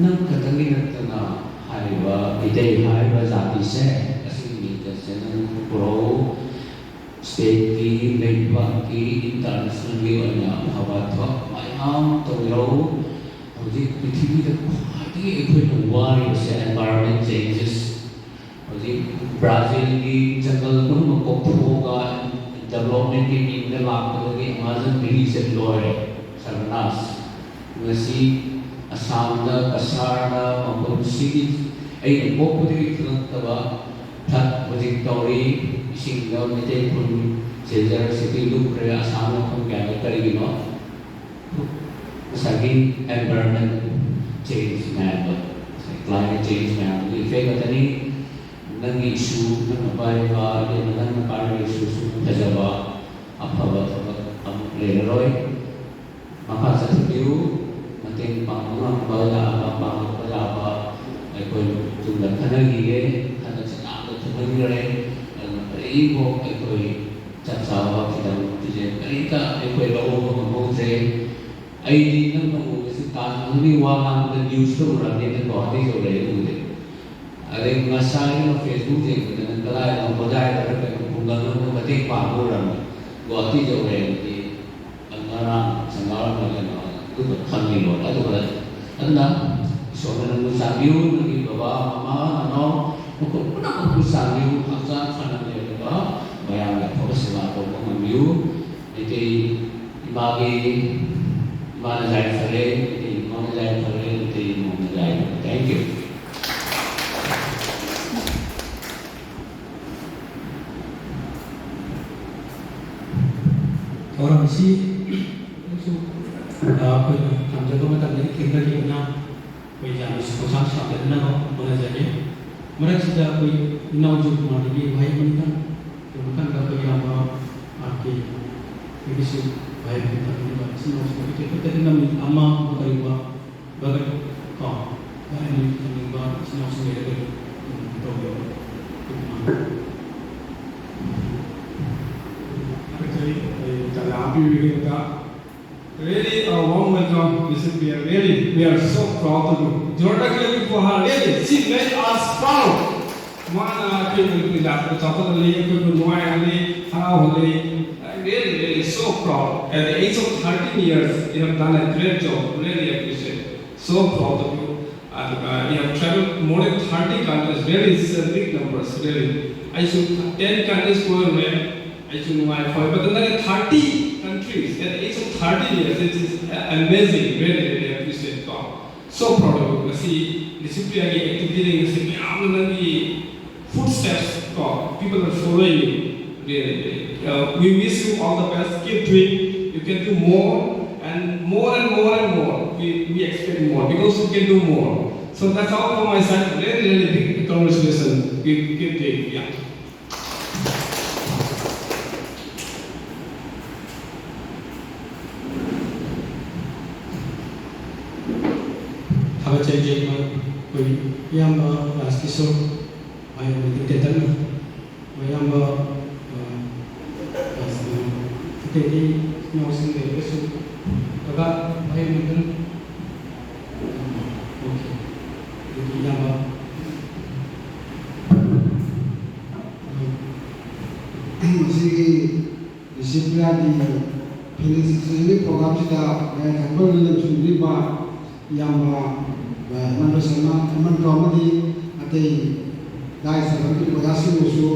ꯅꯪ ꯈꯛꯇꯪꯒꯤ ꯅꯠꯇꯅ ꯍꯥꯏꯔꯤꯕ ꯃꯤꯇꯩ ꯍꯥꯏꯔꯤꯕ ꯖꯥꯇꯤꯁꯦ ꯑꯁꯤꯒꯤ ꯃꯤꯡꯆꯠꯁꯦ ꯅꯪ ꯄꯨꯔꯛꯎ꯫ ꯁ꯭ꯇꯦꯠꯀꯤ, ꯂꯩꯕꯥꯛꯀꯤ, ꯏꯟꯇꯔꯅꯦꯁꯅꯦꯜꯒꯤ ꯑꯣꯏꯅ ꯑꯐꯕ ꯊꯕꯛ ꯃꯌꯥꯝ ꯇꯧꯕꯤꯔꯛꯎ꯫ ꯍꯧꯖꯤꯛ ꯄ꯭ꯔꯤꯊꯤꯕꯤꯗ ꯈ꯭ꯋꯥꯏꯗꯒꯤ ꯑꯩꯈꯣꯏꯅ ꯋꯥꯔꯤꯕꯁꯦ ꯑꯦꯟꯚꯥꯏꯔꯣꯟꯃꯦꯟ ꯆꯦꯟꯖꯦꯁ꯫ ꯍꯧꯖꯤꯛ ꯕ꯭ꯔꯥꯖꯤꯜꯒꯤ ꯖꯪꯒꯜ ꯄꯨꯝꯅꯃꯛ ꯀꯣꯛꯊꯣꯛꯑꯒ ꯗꯦꯕꯂꯞꯃꯦꯟꯒꯤ ꯃꯤꯡꯗ ꯂꯥꯛꯄꯗꯒꯤ ꯑꯦꯃꯥꯖꯣꯟ ꯚꯦꯂꯤꯁꯦ ꯂꯣꯏꯔꯦ, ꯁꯔꯕꯅꯥꯁ꯫ ꯉꯁꯤ ꯑꯁꯥꯝꯗ ꯀꯁꯥꯔꯗ ꯃꯄꯨꯟꯁꯤꯒꯤ ꯑꯩꯅ ꯄꯣꯛꯄꯗꯒꯤ ꯈꯪꯉꯛꯇꯕ ꯐ꯭ꯂꯠ ꯍꯧꯖꯤꯛ ꯇꯧꯔꯤ꯫ ꯏꯁꯤꯡꯗ ꯃꯩꯇꯩ ꯈꯨꯟ ꯁꯤꯜꯆꯔ ꯁꯤꯇꯤ ꯂꯨꯞꯈ꯭ꯔꯦ꯫ ꯑꯁꯥꯝ ꯃꯐꯝ ꯀꯌꯥꯗ ꯀꯔꯤꯒꯤꯅꯣ? ꯉꯁꯥꯏꯒꯤ ꯑꯦꯟꯚꯥꯏꯔꯣꯟꯃꯦꯟ ꯆꯦꯟꯖ ꯃꯌꯥꯝꯗꯣ, ꯉꯁꯥꯏ ꯀ꯭ꯂꯥꯏꯃꯦꯠ ꯆꯦꯟꯖ ꯃꯌꯥꯝꯗꯨꯒꯤ ꯏꯐꯦꯛ ꯉꯥꯛꯇꯅꯤ꯫ ꯅꯪꯒꯤ ꯏꯁꯨ, ꯅꯪꯅ ꯄꯥꯏꯔꯤꯕ, ꯑꯗꯩ ꯅꯪꯅ ꯄꯥꯏꯔꯤꯕ ꯏꯁꯨꯁꯨ ꯐꯖꯕ, ꯑꯐꯕ ꯊꯕꯛ ꯑꯃꯨꯛ ꯂꯩꯔꯔꯣꯏ꯫ ꯃꯈꯥ ꯆꯠꯊꯕꯤꯌꯨ꯫ ꯃꯇꯦꯡ ꯄꯥꯡꯕ ꯉꯝꯕ ꯌꯥꯕ, ꯄꯥꯡꯂꯛꯄ ꯌꯥꯕ ꯑꯩꯈꯣꯏ ꯇꯨꯡꯗ ꯈꯟꯅꯈꯤꯒꯦ, ꯈꯟꯅꯁꯤ ꯌꯥꯝꯅ ꯊꯨꯝꯍꯟꯈ꯭ꯔꯦ꯫ ꯑꯗꯨꯅ ꯀꯔꯤꯐꯥꯎ ꯑꯩꯈꯣꯏ ꯆꯥꯛ ꯆꯥꯕ ꯈꯤꯇꯪ ꯐꯤꯖꯦꯠ ꯀꯔꯤꯝꯇ ꯑꯩꯈꯣꯏ ꯂꯧꯍꯧꯕ ꯉꯝꯍꯧꯗ꯭ꯔꯦ꯫ ꯑꯩꯗꯤ ꯅꯪꯅ ꯎꯕꯁꯤ ꯇꯥꯟꯅꯕꯒꯤ ꯋꯥ ꯉꯥꯡꯕꯗ ꯅ꯭ꯌꯨꯁꯇ ꯎꯔꯝꯃꯦ, ꯅꯪ ꯒꯨꯋꯥꯍꯥꯇꯤ ꯌꯧꯔꯛꯑꯦ ꯎꯗꯦ꯫ ꯑꯗꯩ ꯉꯁꯥꯏ ꯑꯩꯅ ꯐꯦꯁꯕꯨꯛ ꯌꯦꯡꯕꯗ ꯅꯪ ꯀꯗꯥꯏꯗꯅꯣ ꯍꯣꯖꯥꯏꯗꯔ ꯀꯩꯅꯣ ꯈꯨꯡꯒꯪ ꯑꯃꯗ ꯃꯇꯦꯡ ꯄꯥꯡꯕ ꯎꯔꯝꯃꯦ꯫ ꯒꯨꯋꯥꯍꯥꯇꯤ ꯌꯧꯔꯛꯑꯦ ꯑꯗꯨꯗꯤ ꯉꯔꯥꯡ ꯁꯪꯒꯥꯔꯝꯕ ꯀꯩꯅꯣ ꯑꯗꯨꯗꯣ ꯈꯪꯉꯤ ꯂꯣꯏꯔꯦ꯫ ꯑꯗꯨꯒ ꯑꯗꯨꯅ ꯏꯁꯣꯔꯅ ꯅꯪꯕꯨ ꯆꯥꯟꯕꯤꯌꯨ, ꯅꯪꯒꯤ ꯕꯕꯥ, ꯃꯃꯥ, ꯅꯅꯥꯎ, ꯃꯈꯣꯏ ꯄꯨꯝꯅꯃꯛꯄꯨ ꯆꯥꯟꯕꯤꯌꯨ, ꯍꯛꯆꯥꯡ ꯐꯅ ꯂꯩꯔꯒ ꯃꯌꯥꯝꯒꯤ ꯑꯐꯕ ꯁꯦꯕꯥ ꯇꯧꯕ ꯉꯝꯕꯤꯌꯨ꯫ ꯃꯩꯇꯩ ꯏꯃꯥꯒꯤ, ꯏꯃꯥꯅ ꯌꯥꯏꯐꯔꯦ, ꯃꯩꯇꯩ ꯏꯃꯥꯅ ꯌꯥꯏꯐꯔꯦ, ꯃꯩꯇꯩ ꯏꯃꯥꯅ ꯌꯥꯏꯐꯔꯦ꯫ Thank you꯫ ꯊꯧꯔꯝꯁꯤ ꯑꯩꯈꯣꯏꯁꯨ, ꯑ, ꯑꯩꯈꯣꯏꯅ ꯊꯝꯖꯕ ꯃꯇꯝꯗꯒꯤ ꯊꯦꯡꯊꯈꯤꯕꯅ ꯑꯩꯈꯣꯏ ꯌꯥꯝꯅꯁꯨ ꯄꯣꯊꯥ ꯁꯥꯗꯅꯕ ꯍꯣꯠꯅꯖꯒꯦ꯫ ꯃꯔꯛꯁꯤꯗ ꯑꯩꯈꯣꯏ ꯏꯅꯥꯎ ꯖꯣꯏꯀꯨꯃꯥꯔꯗꯒꯤ ꯋꯥꯍꯩ ꯑꯃꯇꯪ, ꯑꯗꯨ ꯃꯊꯪꯗ ꯑꯩꯈꯣꯏ ꯏꯌꯥꯝꯕ ꯑꯥꯔ ꯀꯦ ꯑꯩꯒꯤꯁꯨ ꯋꯥꯍꯩ ꯑꯃꯇꯪ ꯊꯝꯕꯤꯅꯕ ꯏꯆꯤꯟ ꯏꯅꯥꯎꯁꯤꯡ ꯑꯩꯈꯣꯏ ꯇꯦꯟꯇꯛꯇ ꯏꯅꯝ ꯑꯃ ꯀꯔꯤꯒꯨꯝꯕ ꯕꯒꯠ ꯀꯣ ꯋꯥꯍꯩ ꯑꯃ ꯊꯝꯅꯤꯡꯕ ꯏꯆꯤꯟ ꯏꯅꯥꯎꯁꯤꯡ ꯂꯩꯔꯒꯗꯤ ꯑꯗꯨꯝ ꯇꯧꯕꯤꯌꯣ꯫ ꯖꯣꯏꯀꯨꯃꯥꯔ꯫ ꯊꯥꯒꯠꯆꯔꯤ꯫ ꯑꯩ ꯇꯥꯟꯖꯥ ꯑꯃ ꯄꯤꯕꯤꯕꯒꯤꯗꯃꯛꯇ꯫ Really a warm welcome, Mister Pierre. Really, we are so proud of you. Joradak lagi puha, really, she made us proud. ꯃꯥꯅ ꯑꯩꯈꯣꯏ ꯃꯅꯤꯄꯨꯔꯤ ꯖꯥꯠꯇ ꯆꯥꯎꯈꯠꯍꯜꯂꯤ, ꯑꯩꯈꯣꯏꯕꯨ ꯅꯨꯡꯉꯥꯏꯍꯜꯂꯤ, ꯍꯔꯥꯎꯍꯜꯂꯤ꯫ Really, really so proud. At the age of thirteen years, you have done a great job. Really appreciate. So proud of you. And, uh, you have traveled more than thirty countries. Really, it's a big numbers, really. ꯑꯩꯁꯨ ten countries ꯀꯣꯏꯔꯨꯔꯦ꯫ ꯑꯩꯁꯨ ꯅꯨꯡꯉꯥꯏ ꯐꯥꯎꯏ꯫ But then thirty countries at the age of thirty years, it is amazing. Really, really appreciate ꯀꯣ꯫ So proud of you. ꯉꯁꯤ ꯅꯤꯁꯤꯄ꯭ꯔꯤꯌꯥꯒꯤ activity ꯗꯒꯤ ꯉꯁꯤ ꯃꯌꯥꯝꯅ ꯅꯪꯒꯤ footsteps ꯀꯣ, people are following you. Really, really. Uh, we wish you all the best. Keep doing. You can do more and more and more and more. We, we expect more because you can do more. So that's all from my side. Really, really big congratulations. Keep, keep doing. Yeah. ꯊꯥꯒꯠꯆꯔꯤ ꯖꯣꯏꯀꯨꯃꯥꯔ꯫ ꯑꯩꯈꯣꯏ ꯏꯌꯥꯝꯕ ꯔꯥꯖꯀꯤꯁꯣꯔ, ꯃꯥꯏ ꯗꯤꯛꯇꯦꯇꯔꯅꯤ꯫ ꯑꯩꯈꯣꯏ ꯏꯌꯥꯝꯕ, ꯑ, ꯑ, ꯑꯇꯩꯗꯤ ꯏꯅꯥꯎꯁꯤꯡ ꯂꯩꯔꯒꯁꯨ, ꯀꯀꯥ, ꯋꯥꯍꯩ ꯑꯃꯇꯪ꯫ ꯑꯣꯀꯦ꯫ ꯑꯗꯨꯗꯤ ꯏꯌꯥꯝꯕ, ꯃꯁꯤꯒꯤ ꯗꯤꯁꯤꯄ꯭ꯂꯤꯟꯒꯤ ꯐꯤꯂꯤꯁꯤꯁꯇꯒꯤ ꯄ꯭ꯔꯣꯒ꯭ꯔꯥꯝꯁꯤꯗ ꯃꯌꯥꯏ ꯊꯪꯕ ꯂꯝꯁꯤꯡꯕꯤꯔꯤꯕ ꯏꯌꯥꯝꯕ, ꯑ, ꯍꯦꯃꯟꯇ ꯁꯔꯃ, ꯍꯦꯃꯟꯇ ꯑꯃꯗꯤ ꯑꯇꯩ ꯗꯥꯏꯁ ꯊꯪꯕꯒꯤ ꯑꯣꯖꯥꯁꯤꯡꯕꯨꯁꯨ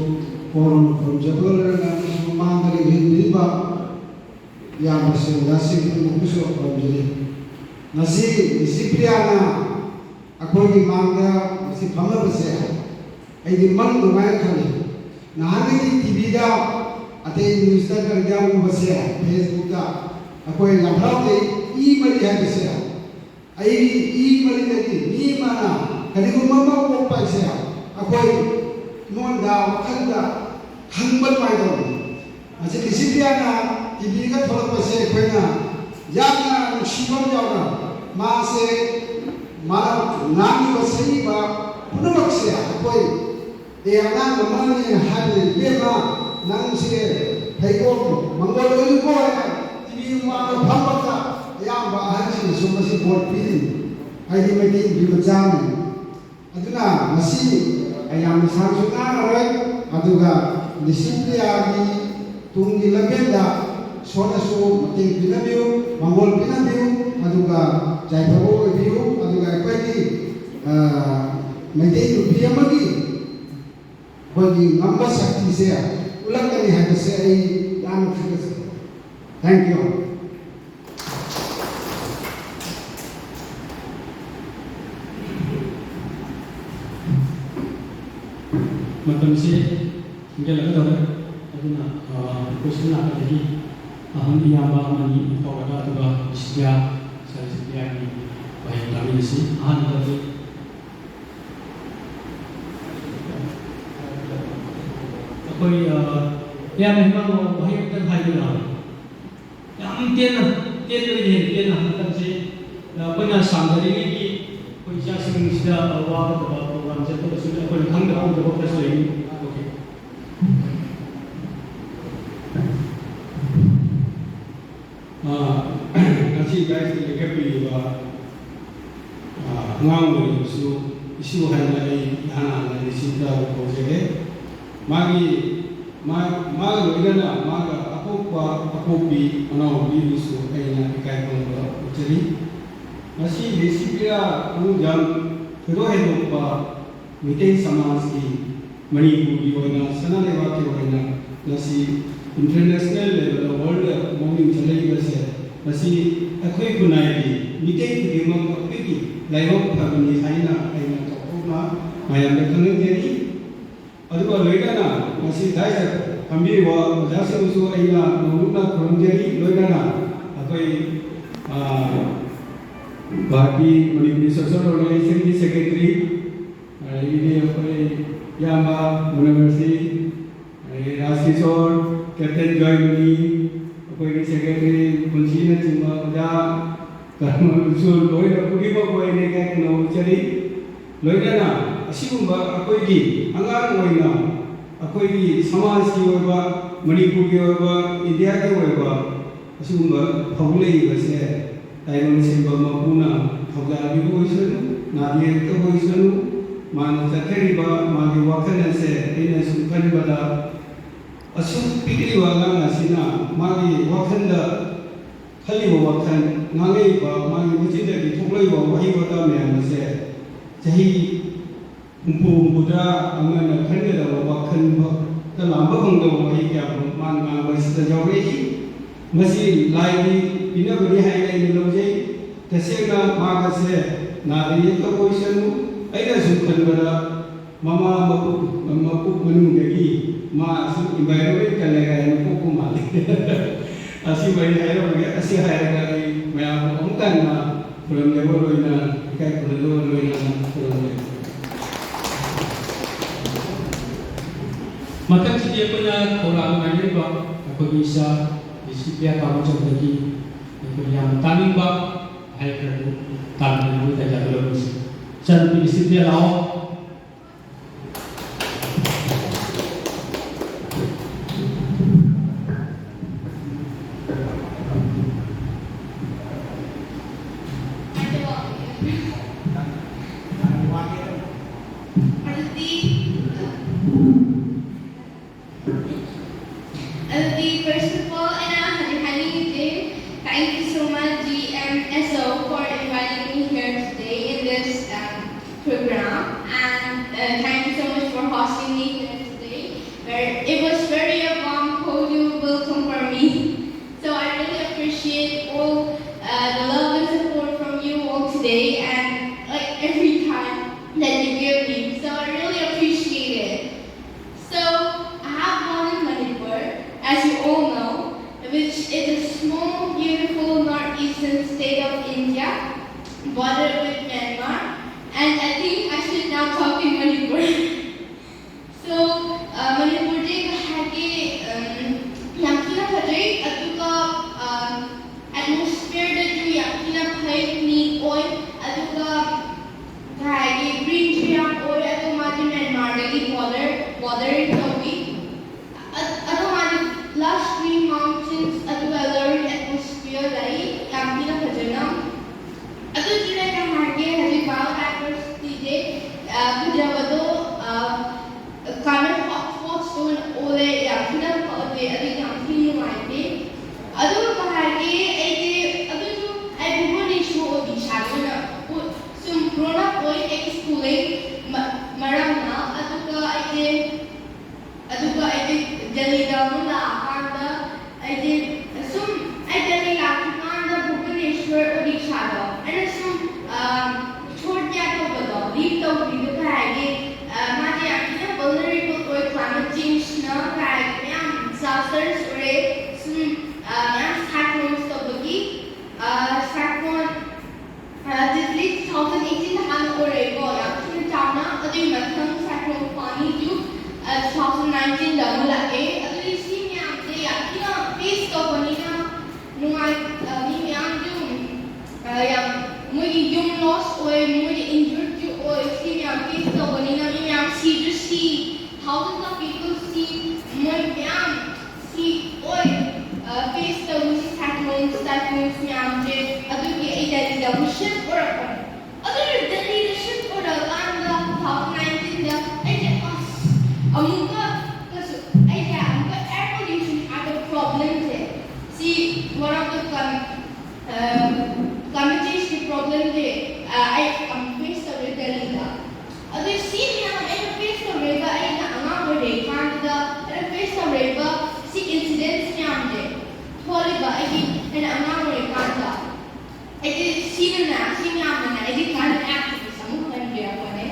ꯀꯣꯔꯣꯅꯥ ꯈꯨꯔꯨꯝꯖꯕꯒ ꯂꯣꯏꯅꯅ ꯑꯃꯁꯨꯡ ꯃꯥꯡꯗ ꯂꯦꯡꯍꯟꯕꯤꯔꯤꯕ ꯏꯌꯥꯝꯕꯁꯤꯡ, ꯑꯣꯖꯥꯁꯤꯡ ꯄꯨꯝꯅꯃꯛꯄꯨꯁꯨ ꯈꯨꯔꯨꯝꯖꯔꯤ꯫ ꯉꯁꯤ ꯗꯤꯁꯤꯄ꯭ꯂꯤꯟꯅ ꯑꯩꯈꯣꯏꯒꯤ ꯃꯥꯡꯗ ꯉꯁꯤ ꯐꯝꯂꯕꯁꯦ ꯑꯩꯗꯤ ꯃꯪ ꯑꯗꯨꯃꯥꯏꯅ ꯈꯜꯂꯤ꯫ ꯅꯍꯥꯟꯒꯩꯗꯤ ꯇꯤꯚꯤꯗ, ꯑꯇꯩ ꯅ꯭ꯌꯨꯁꯇ ꯀꯔꯤꯗ ꯎꯕꯁꯦ, ꯐꯦꯁꯕꯨꯛꯇ ꯑꯩꯈꯣꯏ ꯌꯥꯝ ꯍꯔꯥꯎꯖꯩ꯫ ꯏ ꯃꯔꯤ ꯍꯥꯏꯕꯁꯦ, ꯑꯩꯒꯤ ꯏ ꯃꯔꯤꯗꯒꯤ ꯃꯤ ꯑꯃꯅ ꯀꯔꯤꯒꯨꯝꯕ ꯑꯃ ꯄꯣꯛꯄ ꯍꯥꯏꯁꯦ ꯑꯩꯈꯣꯏ ꯑꯩꯉꯣꯟꯗ ꯋꯥꯈꯜꯗ ꯈꯪꯕ ꯑꯗꯨꯃꯥꯏꯅ ꯇꯧꯋꯤ꯫ ꯃꯁꯤ ꯗꯤꯁꯤꯄ꯭ꯂꯤꯟꯅ ꯇꯤꯚꯤꯒ ꯊꯣꯛꯂꯛꯄꯁꯦ ꯑꯩꯈꯣꯏꯅ ꯌꯥꯝꯅ ꯅꯨꯡꯁꯤꯕ ꯑꯃ ꯌꯥꯎꯅ ꯃꯥꯁꯦ, ꯃꯥꯅ ꯉꯥꯡꯉꯤꯕ ꯁꯛꯏꯕ ꯄꯨꯝꯅꯃꯛꯁꯦ ꯑꯩꯈꯣꯏ, "ꯑꯦ, ꯑꯉꯥꯡ ꯑꯃꯅꯤ" ꯍꯥꯏꯕꯗ, "ꯏꯕꯦꯝꯃ, ꯅꯪꯁꯦ ꯐꯩꯗꯣꯝ ꯃꯪꯒꯣꯜ ꯑꯣꯏꯌꯨꯀꯣ" ꯍꯥꯏꯅ ꯇꯤꯚꯤ ꯃꯃꯥꯡꯗ ꯐꯝꯕꯗ ꯑꯌꯥꯝꯕ ꯑꯍꯟꯁꯤꯡꯅꯁꯨ ꯃꯁꯤ ꯚꯣꯠ ꯄꯤꯔꯤꯅꯤ꯫ ꯑꯩꯗꯤ ꯃꯩꯇꯩ ꯅꯨꯄꯤ ꯃꯆꯥꯅꯤ꯫ ꯑꯗꯨꯅ ꯉꯁꯤ ꯑꯩ ꯌꯥꯝꯅ ꯁꯥꯡꯅꯁꯨ ꯉꯥꯡꯉꯔꯣꯏ, ꯑꯗꯨꯒ ꯗꯤꯁꯤꯄ꯭ꯂꯤꯌꯥꯒꯤ ꯇꯨꯡꯒꯤ ꯂꯝꯕꯦꯜꯗ ꯏꯁꯣꯔꯅꯁꯨ ꯃꯇꯦꯡ ꯄꯤꯅꯕꯤꯌꯨ, ꯃꯪꯒꯣꯜ ꯄꯤꯅꯕꯤꯌꯨ, ꯑꯗꯨꯒ ꯌꯥꯏꯐꯕ ꯑꯣꯏꯕꯤꯌꯨ, ꯑꯗꯨꯒ ꯑꯩꯈꯣꯏꯒꯤ, ꯑ, ꯃꯩꯇꯩ ꯅꯨꯄꯤ ꯑꯃꯒꯤ ꯑꯩꯈꯣꯏꯒꯤ ꯉꯝꯕ ꯁꯛꯇꯤꯁꯦ ꯎꯠꯂꯛꯀꯅꯤ ꯍꯥꯏꯕꯁꯦ ꯑꯩ ꯌꯥꯝꯅ ꯊꯥꯖꯖꯩ꯫ Thank you꯫ ꯃꯇꯝꯁꯦ ꯊꯦꯡꯖꯤꯜꯂꯛꯀꯗꯧꯔꯦ꯫ ꯑꯗꯨꯅ, ꯑ, ꯑꯩꯈꯣꯏ ꯁꯣꯝ ꯅꯥꯀꯟꯗꯒꯤ ꯑꯍꯟ ꯏꯌꯥꯝꯕ ꯑꯃꯅꯤ ꯀꯧꯔꯒ, ꯑꯗꯨꯒ ꯁꯤꯗꯤꯌꯥ, ꯁꯥꯔ ꯁꯤꯗꯤꯌꯥꯒꯤ ꯋꯥꯍꯩ ꯇꯥꯃꯤꯟꯅꯁꯤ꯫ ꯑꯍꯥꯟꯕꯗ ꯑꯩꯈꯣꯏ, ꯑ, ꯏꯌꯥꯝꯕ ꯍꯤꯃꯥꯡ ꯋꯥꯍꯩ ꯑꯃꯇꯪ ꯍꯥꯏꯕꯤꯔꯛꯑꯣ꯫ ꯌꯥꯝ ꯇꯦꯟꯅ, ꯇꯦꯟꯕꯗꯒꯤ ꯍꯦꯟꯅ ꯇꯦꯟꯅ ꯃꯇꯝꯁꯤ, ꯑ, ꯑꯩꯈꯣꯏꯅ ꯁꯥꯡꯊꯔꯤꯉꯩꯒꯤ ꯑꯩꯈꯣꯏ ꯏꯆꯥꯁꯤꯡꯁꯤꯗ ꯋꯥꯒꯗꯕ ꯄ꯭ꯔꯣꯒ꯭ꯔꯥꯝ ꯆꯠꯄꯗꯁꯨ ꯑꯩꯈꯣꯏꯅ ꯈꯪꯗꯕ ꯎꯗꯕ ꯈꯔꯁꯨ ꯂꯩ꯫ ꯑꯣꯀꯦ꯫ ꯑꯥ, ꯉꯁꯤ ꯗꯥꯏꯁꯇ ꯂꯦꯞꯈꯠꯄꯤꯔꯤꯕ, ꯑꯥ, ꯑꯉꯥꯡ ꯑꯣꯏꯔꯤꯕꯁꯨ ꯏꯁꯨ ꯍꯥꯏꯅ ꯑꯩ ꯏꯍꯥꯟ ꯍꯥꯟꯅ ꯏꯁꯨꯗ ꯀꯧꯖꯒꯦ꯫ ꯃꯥꯒꯤ, ꯃꯥ-, ꯃꯥꯒ ꯂꯣꯏꯅꯅ ꯃꯥꯒ ꯑꯄꯣꯛꯄ ꯑꯄꯣꯛꯄꯤ ꯃꯅꯥꯎꯅꯨꯄꯤꯕꯨꯁꯨ ꯑꯩꯅ ꯏꯀꯥꯏ ꯈꯨꯝꯅꯕ ꯎꯠꯆꯔꯤ꯫ ꯉꯁꯤ ꯂꯦꯁꯤꯄꯤꯌꯥ ꯈꯣꯡꯖꯝ ꯊꯣꯏꯗꯣꯛ ꯍꯦꯟꯗꯣꯛꯄ ꯃꯤꯇꯩ ꯁꯃꯥꯖꯀꯤ ꯃꯅꯤꯄꯨꯔꯒꯤ ꯑꯣꯏꯅ ꯁꯅꯥ ꯂꯩꯕꯥꯛꯀꯤ ꯑꯣꯏꯅ ꯉꯁꯤ ꯏꯟꯇꯔꯅꯦꯁꯅꯦꯜ ꯂꯦꯚꯦꯜꯗ ꯋꯥꯔꯜꯗ ꯃꯃꯤꯡ ꯆꯠꯂꯛꯏꯕꯁꯦ ꯉꯁꯤ ꯑꯩꯈꯣꯏ ꯈꯨꯟꯅꯥꯏꯒꯤ ꯃꯤꯇꯩ ꯈꯨꯗꯤꯡꯃꯛ ꯑꯩꯈꯣꯏꯒꯤ ꯂꯥꯏꯕꯛ ꯐꯕꯅꯤ ꯍꯥꯏꯅ ꯑꯩꯅ ꯆꯥꯎꯊꯣꯛꯅ ꯃꯌꯥꯝꯗ ꯈꯪꯍꯟꯖꯔꯤ꯫ ꯑꯗꯨꯒ ꯂꯣꯏꯅꯅ ꯉꯁꯤ ꯗꯥꯏꯁꯇ ꯐꯝꯕꯤꯔꯤꯕ ꯑꯣꯖꯥꯁꯤꯡꯕꯨꯁꯨ ꯑꯩꯅ ꯅꯧꯅ ꯈꯨꯔꯨꯝꯖꯔꯤ꯫ ꯂꯣꯏꯅꯅ ꯑꯩꯈꯣꯏ, ꯑꯥ, ꯚꯥꯔꯇꯤ ꯃꯅꯤꯄꯨꯔꯤ ꯁꯣꯁꯤꯌꯦꯜ ꯑꯣꯔꯒꯅꯥꯏꯖꯦꯁꯟꯒꯤ ꯁꯦꯀ꯭ꯔꯦꯇꯔꯤ, ꯑꯗꯒꯤꯗꯤ ꯑꯩꯈꯣꯏ ꯏꯌꯥꯝꯕ ꯃꯨꯅꯕꯔꯁꯤ, ꯑꯗꯒꯤ ꯔꯥꯖꯀꯤꯁꯣꯔ, ꯀꯦꯞꯇꯦꯟ ꯖꯣꯏꯃꯅꯤ, ꯑꯩꯈꯣꯏꯒꯤ ꯁꯦꯀ꯭ꯔꯦꯇꯔꯤ ꯄꯨꯟꯁꯤꯅꯆꯤꯡꯕ ꯑꯣꯖꯥ ꯀꯔꯃ ꯎꯆꯨꯜ ꯂꯣꯏꯅ ꯄꯨꯝꯅꯃꯛꯄꯨ ꯑꯩꯅ ꯏꯀꯥꯏ ꯈꯨꯝꯅꯕ ꯎꯠꯆꯔꯤ꯫ ꯂꯣꯏꯅꯅ ꯑꯁꯤꯒꯨꯝꯕ ꯑꯩꯈꯣꯏꯒꯤ ꯑꯉꯥꯡ ꯑꯣꯏꯅ ꯑꯩꯈꯣꯏꯒꯤ ꯁꯃꯥꯖꯀꯤ ꯑꯣꯏꯕ, ꯃꯅꯤꯄꯨꯔꯒꯤ ꯑꯣꯏꯕ, ꯏꯟꯗꯤꯌꯥꯒꯤ ꯑꯣꯏꯕ ꯑꯁꯤꯒꯨꯝꯕ ꯐꯧ ꯂꯩꯔꯤꯕꯁꯦ ꯇꯥꯏꯕꯪ ꯁꯦꯝꯕ ꯃꯄꯨꯅ ꯊꯧꯖꯥꯜꯕꯤꯕ ꯑꯣꯏꯁꯅꯨ, ꯅꯥꯗ ꯌꯦꯛꯇꯕ ꯑꯣꯏꯁꯅꯨ꯫ ꯃꯥꯅ ꯆꯠꯊꯔꯤꯕ ꯃꯥꯒꯤ ꯋꯥꯈꯜ ꯑꯁꯦ ꯑꯩꯅ ꯁꯨꯝ ꯈꯟꯕꯗ ꯑꯁꯨꯛ ꯄꯤꯛꯂꯤꯕ ꯑꯉꯥꯡ ꯑꯁꯤꯅ ꯃꯥꯒꯤ ꯋꯥꯈꯜꯗ ꯈꯜꯂꯤꯕ ꯋꯥꯈꯜ, ꯉꯥꯡꯉꯛꯏꯕ ꯃꯥꯒꯤ ꯃꯆꯤꯟꯗꯒꯤ ꯊꯣꯛꯂꯛꯏꯕ ꯋꯥꯍꯩ ꯋꯥꯇꯥ ꯃꯌꯥꯝ ꯑꯁꯦ ꯆꯍꯤ ꯍꯨꯝꯐꯨ ꯍꯨꯝꯐꯨꯇꯔꯥ ꯑꯃꯅ ꯈꯟꯒꯗꯕ ꯋꯥꯈꯜ ꯐꯥꯎꯗ ꯂꯥꯝꯕ ꯐꯪꯗꯕ ꯋꯥꯍꯩ ꯀꯌꯥ ꯑꯃ ꯃꯥꯅ ꯉꯥꯡꯕ ꯑꯁꯤꯗ ꯌꯥꯎꯔꯛꯏ꯫ ꯃꯁꯤ ꯂꯥꯏꯒꯤ ꯄꯤꯅꯕꯅꯤ ꯍꯥꯏꯅ ꯑꯩꯅ ꯂꯧꯖꯩ꯫ ꯇꯁꯦꯡꯅ ꯃꯍꯥꯛ ꯑꯁꯦ ꯅꯥꯗ ꯌꯦꯛꯇꯕ ꯑꯣꯏꯁꯅꯨ꯫ ꯑꯩꯅꯁꯨ ꯈꯟꯕꯗ ꯃꯃꯥ ꯃꯄꯨ-, ꯃꯄꯨꯛ ꯃꯅꯨꯡꯗꯒꯤ ꯃꯥ ꯑꯁꯤ environment ꯀꯜꯂꯦ ꯀꯥꯏꯅ ꯄꯣꯛꯄ ꯃꯥꯜꯂꯦ꯫ ꯑꯁꯤꯃ ꯑꯩ ꯍꯥꯏꯔꯝꯃꯒꯦ꯫ ꯑꯁꯤ ꯍꯥꯏꯔꯒ ꯑꯩ ꯃꯌꯥꯝ ꯑꯃꯨꯛ ꯍꯟꯅ ꯈꯨꯔꯨꯝꯖꯕ ꯂꯣꯏꯅ, ꯏꯀꯥꯏ ꯈꯨꯝꯅꯖꯕ ꯂꯣꯏꯅꯅ ꯈꯨꯔꯨꯝꯖꯔꯤ꯫ ꯃꯊꯪꯁꯤꯗꯤ ꯑꯩꯈꯣꯏꯅ ꯈꯧꯔꯥꯡꯅ ꯉꯥꯏꯅꯔꯤꯕ ꯑꯩꯈꯣꯏꯒꯤ ꯏꯆꯥ ꯂꯤꯁꯤꯄ꯭ꯔꯤꯌꯥ ꯇꯥꯃꯣꯆꯧꯗꯒꯤ ꯑꯩꯈꯣꯏ ꯌꯥꯝ ꯇꯥꯅꯤꯡꯕ ꯍꯥꯏꯈ꯭ꯔꯅꯤ꯫ ꯇꯥꯟꯅꯅꯕꯒꯤ ꯇꯥꯟꯖꯥꯗꯨ ꯂꯧꯔꯁꯤ꯫ ꯏꯆꯥꯅꯨꯄꯤ ꯏꯁꯤꯄꯤꯌꯥ ꯂꯥꯛꯑꯣ꯫ ꯑꯗꯨꯗꯤ, ꯑꯗꯨꯗꯤ, first of all, ꯑꯩꯅ ꯍꯧꯖꯤꯛ ꯍꯥꯏꯅꯤꯡꯉꯤꯁꯦ, thank you so much, G M S O, for inviting me here today in this, um, program, and, uh, thank you so much for hosting me here today. Very, it was very a warm, cordial welcome for me. So I really appreciate all, uh, the love and support from you all today, and, like, every time that you give me. So I really appreciate it. So, I have born in Manipur, as you all know, which is a small, beautiful northeastern state of India, bordered with Myanmar, and I think I should now talk in Manipur. So, uh, ꯃꯅꯤꯄꯨꯔꯗꯤ ꯀꯩ ꯍꯥꯏꯒꯦ, ꯎꯝ, ꯌꯥꯝ ꯊꯤꯅ ꯐꯖꯩ, ꯑꯗꯨꯒ, ꯎꯝ, atmosphere ꯗꯁꯨ ꯌꯥꯝ ꯊꯤꯅ ꯐꯩ, neat ꯑꯣꯏ, ꯑꯗꯨꯒ ꯀꯩ ꯍꯥꯏꯒꯦ, green ꯁꯨ ꯌꯥꯝ ꯑꯣꯏ, ꯑꯗꯣ ꯃꯥꯗꯤ ꯃ꯭ꯌꯥꯟꯃꯥꯔꯗꯒꯤ border, bordering ꯇꯧꯏ꯫ ꯑ-, ꯑꯗꯣ ꯃꯥꯗꯤ lush green mountains, ꯑꯗꯨꯒ alluring atmosphere ꯂꯩ, ꯌꯥꯝ ꯊꯤꯅ ꯐꯖꯅ꯫ ꯑꯗꯨ ꯆꯤꯂꯦ ꯀꯩ ꯍꯥꯏꯒꯦ, ꯍꯧꯖꯤꯛ biodiversity ꯁꯦ, ꯑ, ꯐꯖꯕꯗꯣ, ꯑ, climate hotspots ꯇ ꯑꯣꯏꯅ ꯑꯣꯜꯂꯦ, ꯌꯥꯝ ꯊꯤꯅ ꯐꯖꯩ, ꯑꯗꯨ ꯌꯥꯝ ꯊꯤꯅ ꯅꯨꯡꯉꯥꯏꯇꯦ꯫ ꯑꯗꯨ ꯀꯩ ꯍꯥꯏꯒꯦ, ꯑꯩꯗꯤ ꯑꯗꯨꯁꯨ ꯑꯩ ꯚꯨꯕꯅꯦꯁ꯭ꯋꯔ ꯑꯣꯗꯤꯁꯥꯗ ꯑꯣꯏꯅ ꯄꯨ-, ꯁꯨꯝ grown up ꯑꯣꯏ, ꯑꯩꯒꯤ schooling ꯃ-, ꯃꯔꯝꯅ꯫ ꯑꯗꯨꯒ ꯑꯩꯁꯦ, ꯑꯗꯨꯒ ꯑꯩꯁꯦ ꯗꯦꯜꯂꯤꯗ ꯑꯃꯨꯛ ꯂꯥꯛꯑꯀꯥꯟꯗ, ꯑꯩꯁꯦ ꯁꯨꯝ, ꯑꯩ ꯗꯦꯜꯂꯤ ꯂꯥꯛꯇ꯭ꯔꯤꯀꯥꯟꯗ ꯚꯨꯕꯅꯦꯁ꯭ꯋꯔ ꯑꯣꯗꯤꯁꯥꯗꯣ ꯑꯩꯅ ꯁꯨꯝ, ꯑ, ꯁꯣꯔꯠ ꯀꯌꯥ ꯇꯧꯕꯗꯣ, ꯂꯤꯞ ꯇꯧꯕꯤꯗꯣ ꯀꯩ ꯍꯥꯏꯒꯦ, ꯑ, ꯃꯥꯗꯤ ꯌꯥꯝ ꯊꯤꯅ vulnerable ꯑꯣꯏ, climate change ꯅ ꯀꯩ ꯍꯥꯏꯒꯦ, ꯃꯌꯥꯝ disasters ꯑꯣꯏꯔꯦ, ꯁꯨꯝ, ꯑ, ꯃꯌꯥꯝ cyclones ꯇꯧꯕꯒꯤ, ꯑ, cyclone, ꯑ, ꯇꯤꯠꯂꯤ two thousand eighteen ꯗ ꯍꯥꯟꯅ ꯑꯣꯏꯔꯛꯏꯀꯣ, ꯌꯥꯝ ꯊꯤꯅ ꯆꯥꯎꯅ, ꯑꯗꯨꯒꯤ ꯃꯊꯪ cyclone ꯐꯥꯅꯤꯁꯨ, ꯑ, two thousand nineteen ꯗ ꯑꯃꯨꯛ ꯂꯥꯛꯑꯦ, ꯑꯗꯨꯗꯤ ꯁꯤ ꯃꯌꯥꯝꯁꯦ ꯌꯥꯝ ꯊꯤꯅ face ꯇꯧꯕ ꯈꯪꯗꯦ, ꯑ, ꯑꯩ ꯑꯃꯨꯛ ꯐꯦꯁ ꯇꯧꯔꯦ ꯗꯦꯜꯂꯤꯗ꯫ ꯑꯗꯨ ꯁꯤ ꯃꯌꯥꯝ ꯑꯩꯅ ꯐꯦꯁ ꯇꯧꯔꯛꯏꯕ, ꯑꯩꯅ ꯑꯉꯥꯡ ꯑꯣꯏꯔꯤꯀꯥꯟꯗꯨꯗ ꯑꯩꯅ ꯐꯦꯁ ꯇꯧꯔꯛꯏꯕ ꯁꯤ ꯏꯟꯁꯤꯗꯦꯟꯁ ꯃꯌꯥꯝꯁꯦ ꯊꯣꯛꯍꯜꯂꯤꯕ ꯑꯩꯒꯤ, ꯑꯩꯅ ꯑꯉꯥꯡ ꯑꯣꯏꯔꯤꯀꯥꯟꯗ ꯑꯩꯗꯤ ꯁꯤꯅꯅꯦ, ꯁꯤ ꯃꯌꯥꯝꯅꯅꯦ ꯑꯩꯗꯤ ꯀ꯭ꯂꯥꯏꯃꯦꯠ ꯑꯦꯛꯇꯤꯚꯤꯁ ꯑꯃ ꯑꯣꯏꯍꯟꯕꯤꯔꯛꯄꯅꯦ꯫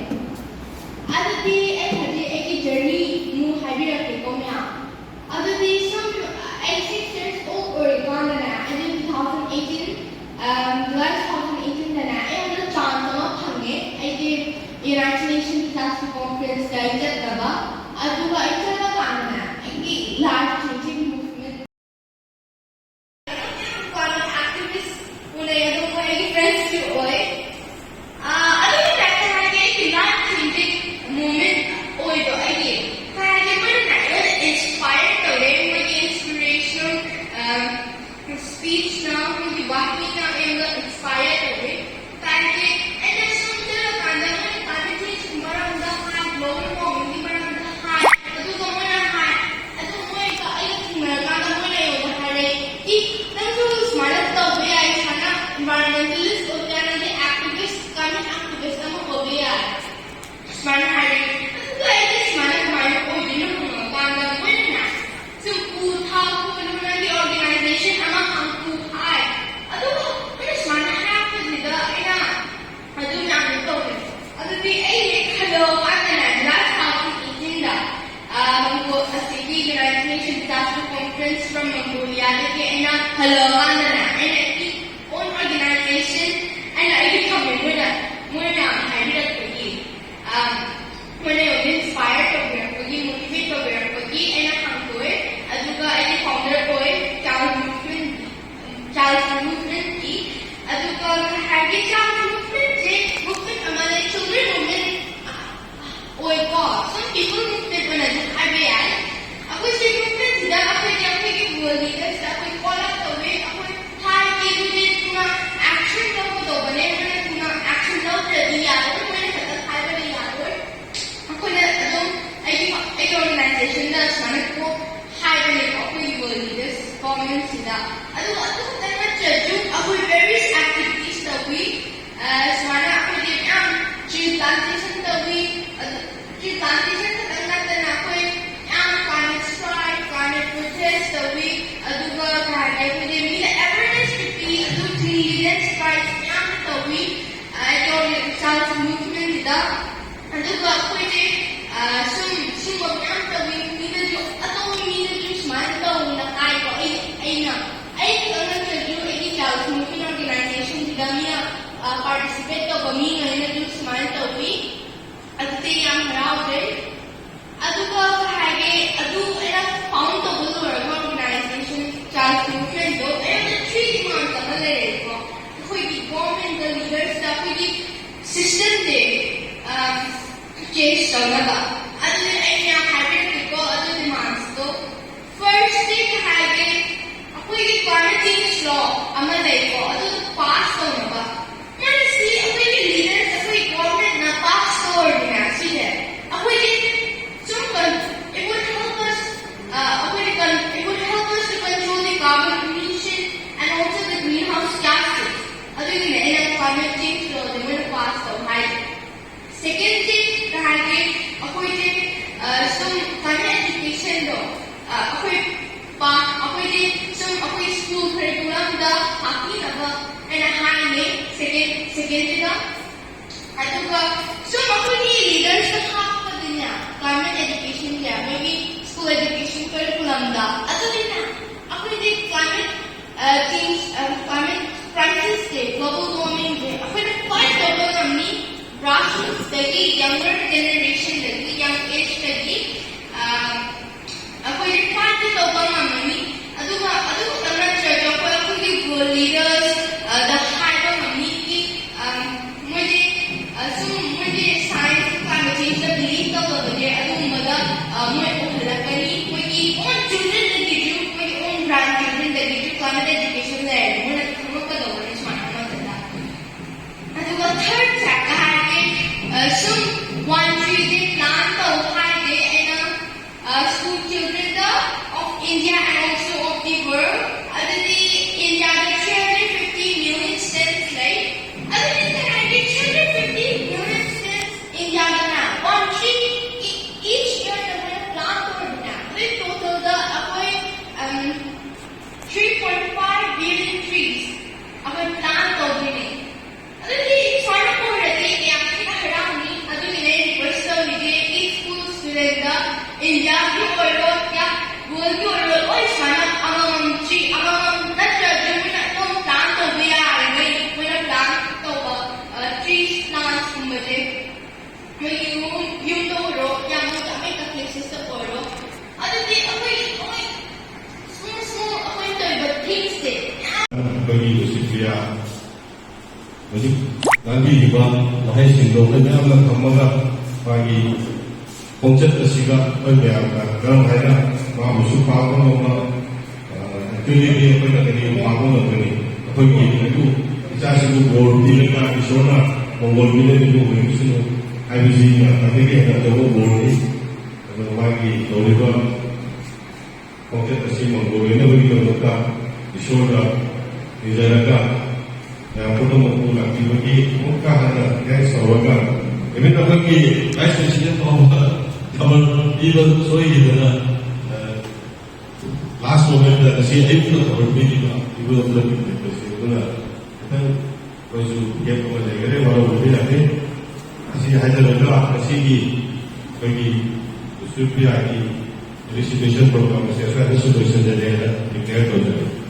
ꯑꯗꯨꯗꯤ ꯑꯩ ꯍꯧꯖꯤꯛ ꯑꯩꯒꯤ ꯖꯔꯅꯤ ꯑꯃꯨꯛ ꯍꯥꯏꯕꯤꯔꯛꯀꯦꯀꯣ ꯃꯌꯥꯝ꯫ ꯑꯗꯨꯗꯤ ꯁꯨꯝ ꯑꯩ six years old ꯑꯣꯏꯔꯤꯀꯥꯟꯗꯅꯦ, ꯑꯩꯗꯤ two thousand eighteen, um, July two thousand eighteenꯗꯅꯦ ꯑꯩꯉꯣꯟꯗ ꯆꯥꯟꯁ ꯑꯃ ꯐꯪꯉꯦ꯫ ꯑꯩꯗꯤ United Nations Disaster Conferenceꯇ ꯑꯩ ꯆꯠꯅꯕ꯫ ꯑꯗꯨꯒ ꯑꯩ ꯆꯠꯄ ꯀꯥꯟꯗꯅꯦ ꯑꯩꯒꯤ life changing movement, ꯑꯗꯨꯝ ꯑꯦꯛꯇꯤꯚꯤꯁ ꯎꯅꯩ, ꯑꯗꯨꯝ ꯑꯩꯒꯤ ꯐ꯭ꯔꯦꯟꯁꯁꯨ ꯑꯣꯏ꯫ ꯑꯥ, ꯑꯗꯨꯒ ꯀꯩ ꯍꯥꯏꯒꯦ, ꯑꯩꯒꯤ life changing moment ꯑꯣꯏꯕ ꯑꯩꯒꯤ ꯀꯩ ꯍꯥꯏꯒꯦ, ꯃꯣꯏꯅ ꯑꯩꯉꯣꯟꯗ inspire ꯇꯧꯔꯦ, ꯃꯣꯏꯒꯤ inspirational, ꯑꯥ, speechꯅ, ꯃꯣꯏꯒꯤ ꯋꯥꯍꯩꯅ ꯑꯩꯉꯣꯟꯗ inspire ꯇꯧꯔꯦ꯫ ꯀꯩ ꯍꯥꯏꯒꯦ, ꯑꯩꯅ ꯁꯨꯝ ꯆꯠꯂꯀꯥꯟꯗ ꯃꯣꯏꯅ climate changeꯀꯤ ꯃꯔꯝꯗ ꯍꯥꯏ, global warmingꯒꯤ ꯃꯔꯝꯗ ꯍꯥꯏ, ꯑꯗꯨꯒ ꯃꯣꯏꯅ ꯍꯥꯏ, ꯑꯗꯨ ꯃꯣꯏꯒ ꯑꯩꯒ ꯊꯦꯡꯅꯔꯀꯥꯟꯗ ꯃꯣꯏꯅ ꯑꯩꯉꯣꯟꯗ ꯍꯥꯏꯔꯦ, "ꯏ, ꯅꯪꯁꯨ ꯁꯨꯃꯥꯏꯅ ꯇꯧꯕ ꯌꯥꯏ, ꯁꯨꯃꯥꯏꯅ environmentalist ꯑꯣꯏꯕ ꯌꯥꯏ, ꯅꯪꯗꯤ activist, climate activist ꯑꯃ ꯑꯣꯏꯕ ꯌꯥꯏ", ꯁꯨꯃꯥꯏꯅ ꯍꯥꯏꯔꯦ꯫ ꯑꯗꯨꯒ ꯑꯩꯗꯤ ꯁꯨꯃꯥꯏꯅ ꯀꯃꯥꯏꯅ ꯑꯣꯏꯗꯣꯏꯅꯣ ꯍꯪꯉꯀꯥꯟꯗ ꯃꯣꯏꯅꯅꯦ, "ꯁꯨꯝ ꯎ ꯊꯥꯎ, ꯀꯣꯟꯅ ꯅꯪꯒꯤ organization ꯑꯃ ꯍꯥꯡꯇꯣꯛꯎ" ꯍꯥꯏ꯫ ꯑꯗꯨꯒ ꯃꯣꯏꯅ ꯁꯨꯃꯥꯏꯅ ꯍꯥꯏꯔꯛꯄꯁꯤꯗ ꯑꯩꯅ ꯑꯗꯨ ꯃꯌꯥꯝꯗꯣ ꯇꯧꯔꯦ꯫ ꯑꯗꯨꯗꯤ ꯑꯩ ꯍꯦꯛ ꯈꯜꯂꯣ ꯍꯥꯏꯔꯒꯅꯦ, July two thousand eighteenꯗ, ꯑ, ꯃꯪꯒꯣ-, ꯑꯁꯤꯒꯤ United Nations Disaster Conference from Mongoliaꯗꯒꯤ ꯑꯩꯅ ꯍꯜꯂꯛꯑꯀꯥꯟꯗꯅꯦ, ꯑꯩꯅ ꯑꯩꯒꯤ own organization, ꯑꯩꯅ ꯑꯩꯒꯤ ꯊꯝꯃꯦ, ꯃꯣꯏꯅ, ꯃꯣꯏꯅ ꯍꯥꯏꯕꯤꯔꯛꯄꯒꯤ, ꯑ, ꯃꯣꯏꯅ ꯑꯩꯉꯣꯟꯗ inspire ꯇꯧꯕꯤꯔꯛꯄꯒꯤ, motivate ꯇꯧꯕꯤꯔꯛꯄꯒꯤ ꯑꯩꯅ ꯍꯥꯡꯗꯣꯛꯑꯦ꯫ ꯑꯗꯨꯒ ꯑꯩꯒꯤ founder ꯑꯣꯏ, Child Movement, Child Movementꯀꯤ꯫ ꯑꯗꯨꯒ ꯉꯁꯥꯏꯒꯤ Child Movementꯁꯦ movement ꯑꯃꯅ, children movement ꯑꯣꯏꯀꯣ, ꯁꯨꯝ people movement ꯑꯣꯏꯅꯁꯨ ꯍꯥꯏꯕ ꯌꯥꯏ꯫ ꯑꯩꯈꯣꯏ ꯁꯤ movementꯁꯤꯗ ꯑꯩꯈꯣꯏꯒꯤ, ꯑꯩꯈꯣꯏꯒꯤ world leadersꯇ ꯑꯩꯈꯣꯏ call up ꯇꯧꯋꯤ, ꯑꯩꯈꯣꯏ ꯍꯥꯏꯒꯦ, ꯑꯗꯨꯗꯤ ꯊꯨꯅ action ꯂꯧꯒꯗꯧꯕꯅꯦ, ꯃꯣꯏꯅ ꯊꯨꯅ action ꯂꯧꯗ꯭ꯔꯗꯤ ꯌꯥꯔꯣꯏ, ꯃꯣꯏꯅ ꯈꯛꯇ ꯍꯥꯏꯕꯅ ꯌꯥꯔꯣꯏ꯫ ꯑꯩꯈꯣꯏꯅ ꯑꯗꯨꯝ ꯑꯩꯒꯤ, ꯑꯩꯒꯤ organizationꯗ ꯁꯨꯃꯥꯏꯅ ꯀꯣ ꯍꯥꯏꯕꯅꯦꯀꯣ, ꯑꯩꯈꯣꯏꯒꯤ world leaders conferenceꯁꯤꯗ꯫ ꯑꯗꯨꯒ ꯑꯗꯨ ꯈꯛꯇꯪ ꯅꯠꯇ꯭ꯔꯁꯨ ꯑꯩꯈꯣꯏ various activities ꯇꯧꯏ꯫ ꯑꯩꯈꯣꯏꯁꯦ ꯁꯨꯝ ꯁꯤꯒꯨꯝꯕ ꯃꯌꯥꯝ ꯇꯧꯋꯤ, ꯃꯤꯅꯁꯨ, ꯑꯇꯣꯞꯄ ꯃꯤꯅꯁꯨ ꯁꯨꯃꯥꯏꯅ ꯇꯧꯅ ꯍꯥꯏꯀꯣ꯫ ꯑꯩ ꯑꯩꯅ ꯑꯩ ꯈꯛꯇꯪ ꯅꯠꯇ꯭ꯔꯁꯨ ꯑꯩꯒꯤ ꯆꯥꯏꯜ ꯁꯣꯂꯨꯁꯟ ꯑꯣꯔꯒꯅꯥꯏꯖꯦꯁꯟꯁꯤꯗ ꯃꯤꯅ ꯄꯥꯔꯇꯤꯁꯤꯄꯦꯠ ꯇꯧꯕ ꯃꯤꯉꯩꯅꯁꯨ ꯁꯨꯃꯥꯏꯅ ꯇꯧꯋꯤ꯫ ꯑꯗꯨꯗꯤ ꯌꯥꯝ ꯍꯔꯥꯎꯖꯩ꯫ ꯑꯗꯨꯒ ꯀꯩ ꯍꯥꯏꯒꯦ, ꯑꯗꯨ ꯑꯩꯅ ꯐꯥꯎꯟ ꯇꯧꯕ ꯂꯣꯏꯔꯒ ꯑꯣꯔꯒꯅꯥꯏꯖꯦꯁꯟ ꯆꯥꯏꯜ ꯁꯣꯂꯨꯁꯟꯗꯣ ꯑꯩꯉꯣꯟꯗ ꯊ꯭ꯔꯤ ꯗꯤꯃꯥꯟ ꯑꯃ ꯂꯩꯔꯦꯀꯣ꯫ ꯑꯩꯈꯣꯏꯒꯤ ꯒꯣꯔꯃꯦꯟꯒ ꯂꯤꯗꯔꯁꯇ ꯑꯩꯈꯣꯏꯒꯤ ꯁꯤꯁꯇꯦꯝꯁꯦ ꯆꯦꯟꯖ ꯇꯧꯅꯕ꯫ ꯑꯗꯨꯗꯤ ꯑꯩ ꯃꯌꯥꯝ ꯍꯥꯏꯕꯤꯔꯛꯀꯦꯀꯣ ꯑꯗꯨ ꯗꯤꯃꯥꯟꯁꯇꯣ꯫ ꯐꯥꯔꯁꯇꯤ ꯀꯩ ꯍꯥꯏꯒꯦ, ꯑꯩꯈꯣꯏꯒꯤ ꯀ꯭ꯂꯥꯏꯃꯦꯠ ꯆꯦꯟꯖ ꯂꯣ ꯑꯃ ꯂꯩꯀꯣ, ꯑꯗꯨꯗꯣ ꯄꯥꯁ ꯇꯧꯅꯕ꯫ ꯃꯔꯝꯗꯤ ꯑꯩꯈꯣꯏꯒꯤ ꯂꯤꯗꯔꯁ, ꯑꯩꯈꯣꯏ ꯒꯣꯔꯃꯦꯟꯅ ꯄꯥꯁ ꯇꯧꯔꯗꯤꯅꯦ ꯁꯤꯁꯦ, ꯑꯩꯈꯣꯏꯒꯤ ꯁꯨꯝ ꯀꯟ-, it would help us, ꯑ, ꯑꯩꯈꯣꯏꯅ ꯀꯟ-, it would help us to control the carbon emission and also the greenhouse gases. ꯑꯗꯨꯒꯤꯅꯦ ꯑꯩꯅ ꯀ꯭ꯂꯥꯏꯃꯦꯠ ꯆꯦꯟꯖ ꯂꯣꯁꯦ ꯃꯣꯏꯅ ꯄꯥꯁ ꯇꯧ ꯍꯥꯏꯁꯦ꯫ ꯁꯦꯀꯦꯟꯁꯦ ꯀꯩ ꯍꯥꯏꯒꯦ, ꯑꯩꯈꯣꯏꯁꯦ, ꯑ, ꯁꯨꯝ ꯀ꯭ꯂꯥꯏꯃꯦꯠ ꯑꯦꯖꯨꯀꯦꯁꯟꯗꯣ, ꯑ, ꯑꯩꯈꯣꯏ ꯄꯥ-, ꯑꯩꯈꯣꯏꯁꯦ ꯁꯨꯝ ꯑꯩꯈꯣꯏ ꯁ꯭ꯀꯨꯜ ꯀꯔꯤꯀꯨꯂꯝꯗ ꯍꯥꯞꯄꯤꯅꯕ ꯑꯩꯅ ꯍꯥꯏꯅꯦ꯫ ꯁꯦꯀꯦꯟ, ꯁꯦꯀꯦꯟꯁꯤꯗ꯫ ꯑꯗꯨꯒ ꯁꯨꯝ ꯑꯩꯈꯣꯏꯒꯤ ꯂꯤꯗꯔꯁꯇ ꯍꯥꯞꯄꯗꯤꯅꯦ, ꯀ꯭ꯂꯥꯏꯃꯦꯠ ꯑꯦꯖꯨꯀꯦꯁꯟꯁꯦ ꯃꯣꯏꯒꯤ ꯁ꯭ꯀꯨꯜ ꯑꯦꯖꯨꯀꯦꯁꯟ ꯀꯔꯤꯀꯨꯂꯝꯗ꯫ ꯑꯗꯨꯗꯤꯅꯦ ꯑꯩꯈꯣꯏꯗꯤ ꯀ꯭ꯂꯥꯏꯃꯦꯠ, ꯑ, ꯆꯦꯟꯖ, ꯑ, ꯀ꯭ꯂꯥꯏꯃꯦꯠ ꯀ꯭ꯔꯥꯏꯁꯤꯁꯁꯦ, ꯒ꯭ꯂꯣꯕꯜ ꯋꯥꯔꯃꯤꯡꯁꯦ ꯑꯩꯈꯣꯏꯅ ꯐꯥꯏꯠ ꯇꯧꯕ ꯉꯝꯅꯤ꯫ ꯒ꯭ꯔꯥꯁꯔꯨꯠꯁꯇꯒꯤ, ꯌꯪꯒꯔ ꯖꯦꯅꯦꯔꯦꯁꯟꯗꯒꯤ, ꯌꯪ ꯑꯦꯖꯇꯒꯤ, ꯑ, ꯑꯩꯈꯣꯏꯁꯦ ꯐꯥꯏꯠꯇꯤ ꯇꯧꯕ ꯉꯝꯃꯅꯤ꯫ ꯑꯗꯨꯒ ꯑꯗꯨ ꯈꯛꯇ ꯅꯠꯇ꯭ꯔꯁꯨ ꯑꯩꯈꯣꯏ, ꯑꯩꯈꯣꯏꯒꯤ ꯋꯥꯔꯜ ꯂꯤꯗꯔꯁ, ꯑ, ꯗ ꯍꯥꯏꯕ ꯉꯝꯅꯤ ꯀꯤ, ꯑ, ꯃꯣꯏꯗꯤ, ꯑ, ꯁꯨꯝ ꯃꯣꯏꯗꯤ ꯁꯥꯏꯟꯁ, ꯀ꯭ꯂꯥꯏꯃꯦꯠ ꯆꯦꯟꯖꯇ ꯕꯤꯂꯤꯞ ꯇꯧꯗꯕꯁꯦ ꯑꯗꯨꯒꯨꯝꯕꯗ, ꯑ, ꯃꯣꯏ ꯑꯣꯏꯍꯜꯂꯛꯀꯅꯤ꯫ ꯃꯣꯏꯒꯤ ꯑꯣꯟ ꯆꯤꯜꯗ꯭ꯔꯦꯟꯗꯒꯤꯁꯨ, ꯃꯣꯏꯒꯤ ꯑꯣꯟ ꯒ꯭ꯔꯥꯟ ꯆꯤꯜꯗ꯭ꯔꯦꯟꯗꯒꯤꯁꯨ ꯀ꯭ꯂꯥꯏꯃꯦꯠ ꯑꯦꯖꯨꯀꯦꯁꯟ ꯂꯩꯔꯗꯤ ꯃꯣꯏꯅ ꯈꯪꯉꯛꯀꯗꯧꯕꯅꯤ ꯁꯨꯃꯥꯏꯅ ꯑꯃ ꯃꯇꯝꯗ꯫ ꯑꯗꯨꯒ ꯊꯥꯔꯠ ꯁꯦ ꯀꯩ ꯍꯥꯏꯔꯒꯦ, ꯑ, ꯁꯨꯝ ꯋꯥꯟ ꯊ꯭ꯔꯤꯁꯦ ꯄ꯭ꯂꯥꯟ ꯇꯧ ꯍꯥꯏꯔꯗꯤ ꯑꯩꯅ, ꯑ, school ꯆꯤꯜꯗ꯭ꯔꯦꯟꯗ of India and also of the world, ꯑꯗꯨꯗꯤ ꯏꯟꯗꯤꯌꯥꯗ three hundred fifty million students ꯂꯩ꯫ ꯑꯗꯨꯗꯤ ꯀꯩ ꯍꯥꯏꯔꯒꯦ, three hundred fifty million students ꯏꯟꯗꯤꯌꯥꯗꯅ ꯋꯥꯟ ꯊ꯭ꯔꯤ each year ꯇꯧꯕ ꯄ꯭ꯂꯥꯟ ꯇꯧꯔꯕꯅꯤꯅ, ꯑꯗꯨꯗꯤ ꯇꯣꯇꯦꯜꯗ ꯑꯩꯈꯣꯏ, ꯑꯝ, three point five billion trees ꯑꯩꯈꯣꯏ ꯄ꯭ꯂꯥꯟ ꯇꯧꯗꯣꯏꯅꯦ꯫ ꯑꯗꯨꯗꯤ ꯁꯨꯃꯥꯏꯅ ꯑꯣꯏꯔꯗꯤ ꯌꯥꯝ ꯊꯤꯅ ꯍꯔꯥꯎꯅꯤ꯫ ꯑꯗꯨꯒꯤꯅꯦ ꯔꯤꯀ꯭ꯋꯦꯁ ꯄꯤꯔꯤꯕ ꯋꯥꯍꯩꯁꯤꯡꯗꯣ ꯑꯩꯈꯣꯏ ꯃꯌꯥꯝꯅ ꯊꯝꯃꯒ ꯃꯥꯒꯤ ꯈꯣꯡꯆꯠ ꯑꯁꯤꯒ ꯑꯩꯈꯣꯏ ꯃꯌꯥꯝꯅ ꯀꯔꯝ ꯍꯥꯏꯅ ꯃꯥꯕꯨꯁꯨ ꯐꯥꯕ ꯉꯝꯕ, ꯑ, actually ꯑꯩꯈꯣꯏꯅ ꯀꯔꯤ ꯐꯥꯕ ꯉꯝꯒꯅꯤ? ꯑꯩꯈꯣꯏꯒꯤ ꯑꯗꯨ ꯏꯆꯥꯁꯤꯕꯨ ꯕꯣꯔ ꯄꯤꯔꯒ ꯏꯁꯣꯔꯅ ꯃꯪꯒꯣꯜ ꯄꯤꯔꯒ ꯑꯣꯏꯔꯤꯕꯁꯤꯅ ꯍꯥꯏꯕꯁꯤꯅ ꯈ꯭ꯋꯥꯏꯗꯒꯤ ꯍꯦꯟꯅ ꯑꯆꯧꯕ ꯕꯣꯔꯅꯤ꯫ ꯑꯗꯨꯒ ꯃꯥꯒꯤ ꯇꯧꯔꯤꯕ ꯈꯣꯡꯆꯠ ꯑꯁꯤ ꯃꯪꯒꯣꯜ ꯑꯣꯏꯅꯕꯒꯤꯗꯃꯛꯇ ꯏꯁꯣꯔꯗ ꯅꯤꯖꯔꯒ ꯃꯌꯥꯝ ꯄꯨꯝꯅꯃꯛꯄꯨ ꯂꯥꯛꯄꯤꯕꯒꯤ ꯑꯃꯨꯛꯀ ꯍꯟꯅ thanks ꯇꯧꯔꯒ, even ꯑꯩꯈꯣꯏꯒꯤ Vice President ꯐꯥꯎꯕ ꯈꯕꯔ ꯄꯤꯕ ꯁꯣꯏꯈꯤꯗꯅ, ꯑ, last moment ꯇ ꯉꯁꯤ ꯑꯌꯨꯛꯇ ꯈꯕꯔ ꯄꯤꯔꯤꯕ ꯏꯕꯨꯙꯧ ꯄ꯭ꯔꯗꯤꯞ ꯂꯦꯞꯄꯁꯤ꯫ ꯑꯗꯨꯅ ꯈꯤꯇꯪ ꯑꯩꯈꯣꯏꯁꯨ gap ꯑꯃ ꯂꯩꯈꯔꯦ, ꯋꯥꯔꯧꯕꯤꯕ ꯌꯥꯗꯦ꯫ ꯑꯁꯤ ꯍꯥꯏꯖꯔꯒ ꯉꯁꯤꯒꯤ ꯑꯩꯈꯣꯏꯒꯤ ꯏꯁꯇꯨꯗꯤꯑꯣꯒꯤ felicitation program ꯑꯁꯤ ꯑꯁ꯭ꯋꯥꯏꯗ ꯁꯨꯝ ꯂꯣꯏꯁꯤꯟꯖꯔꯦꯅ declare ꯇꯧꯖꯔꯤ꯫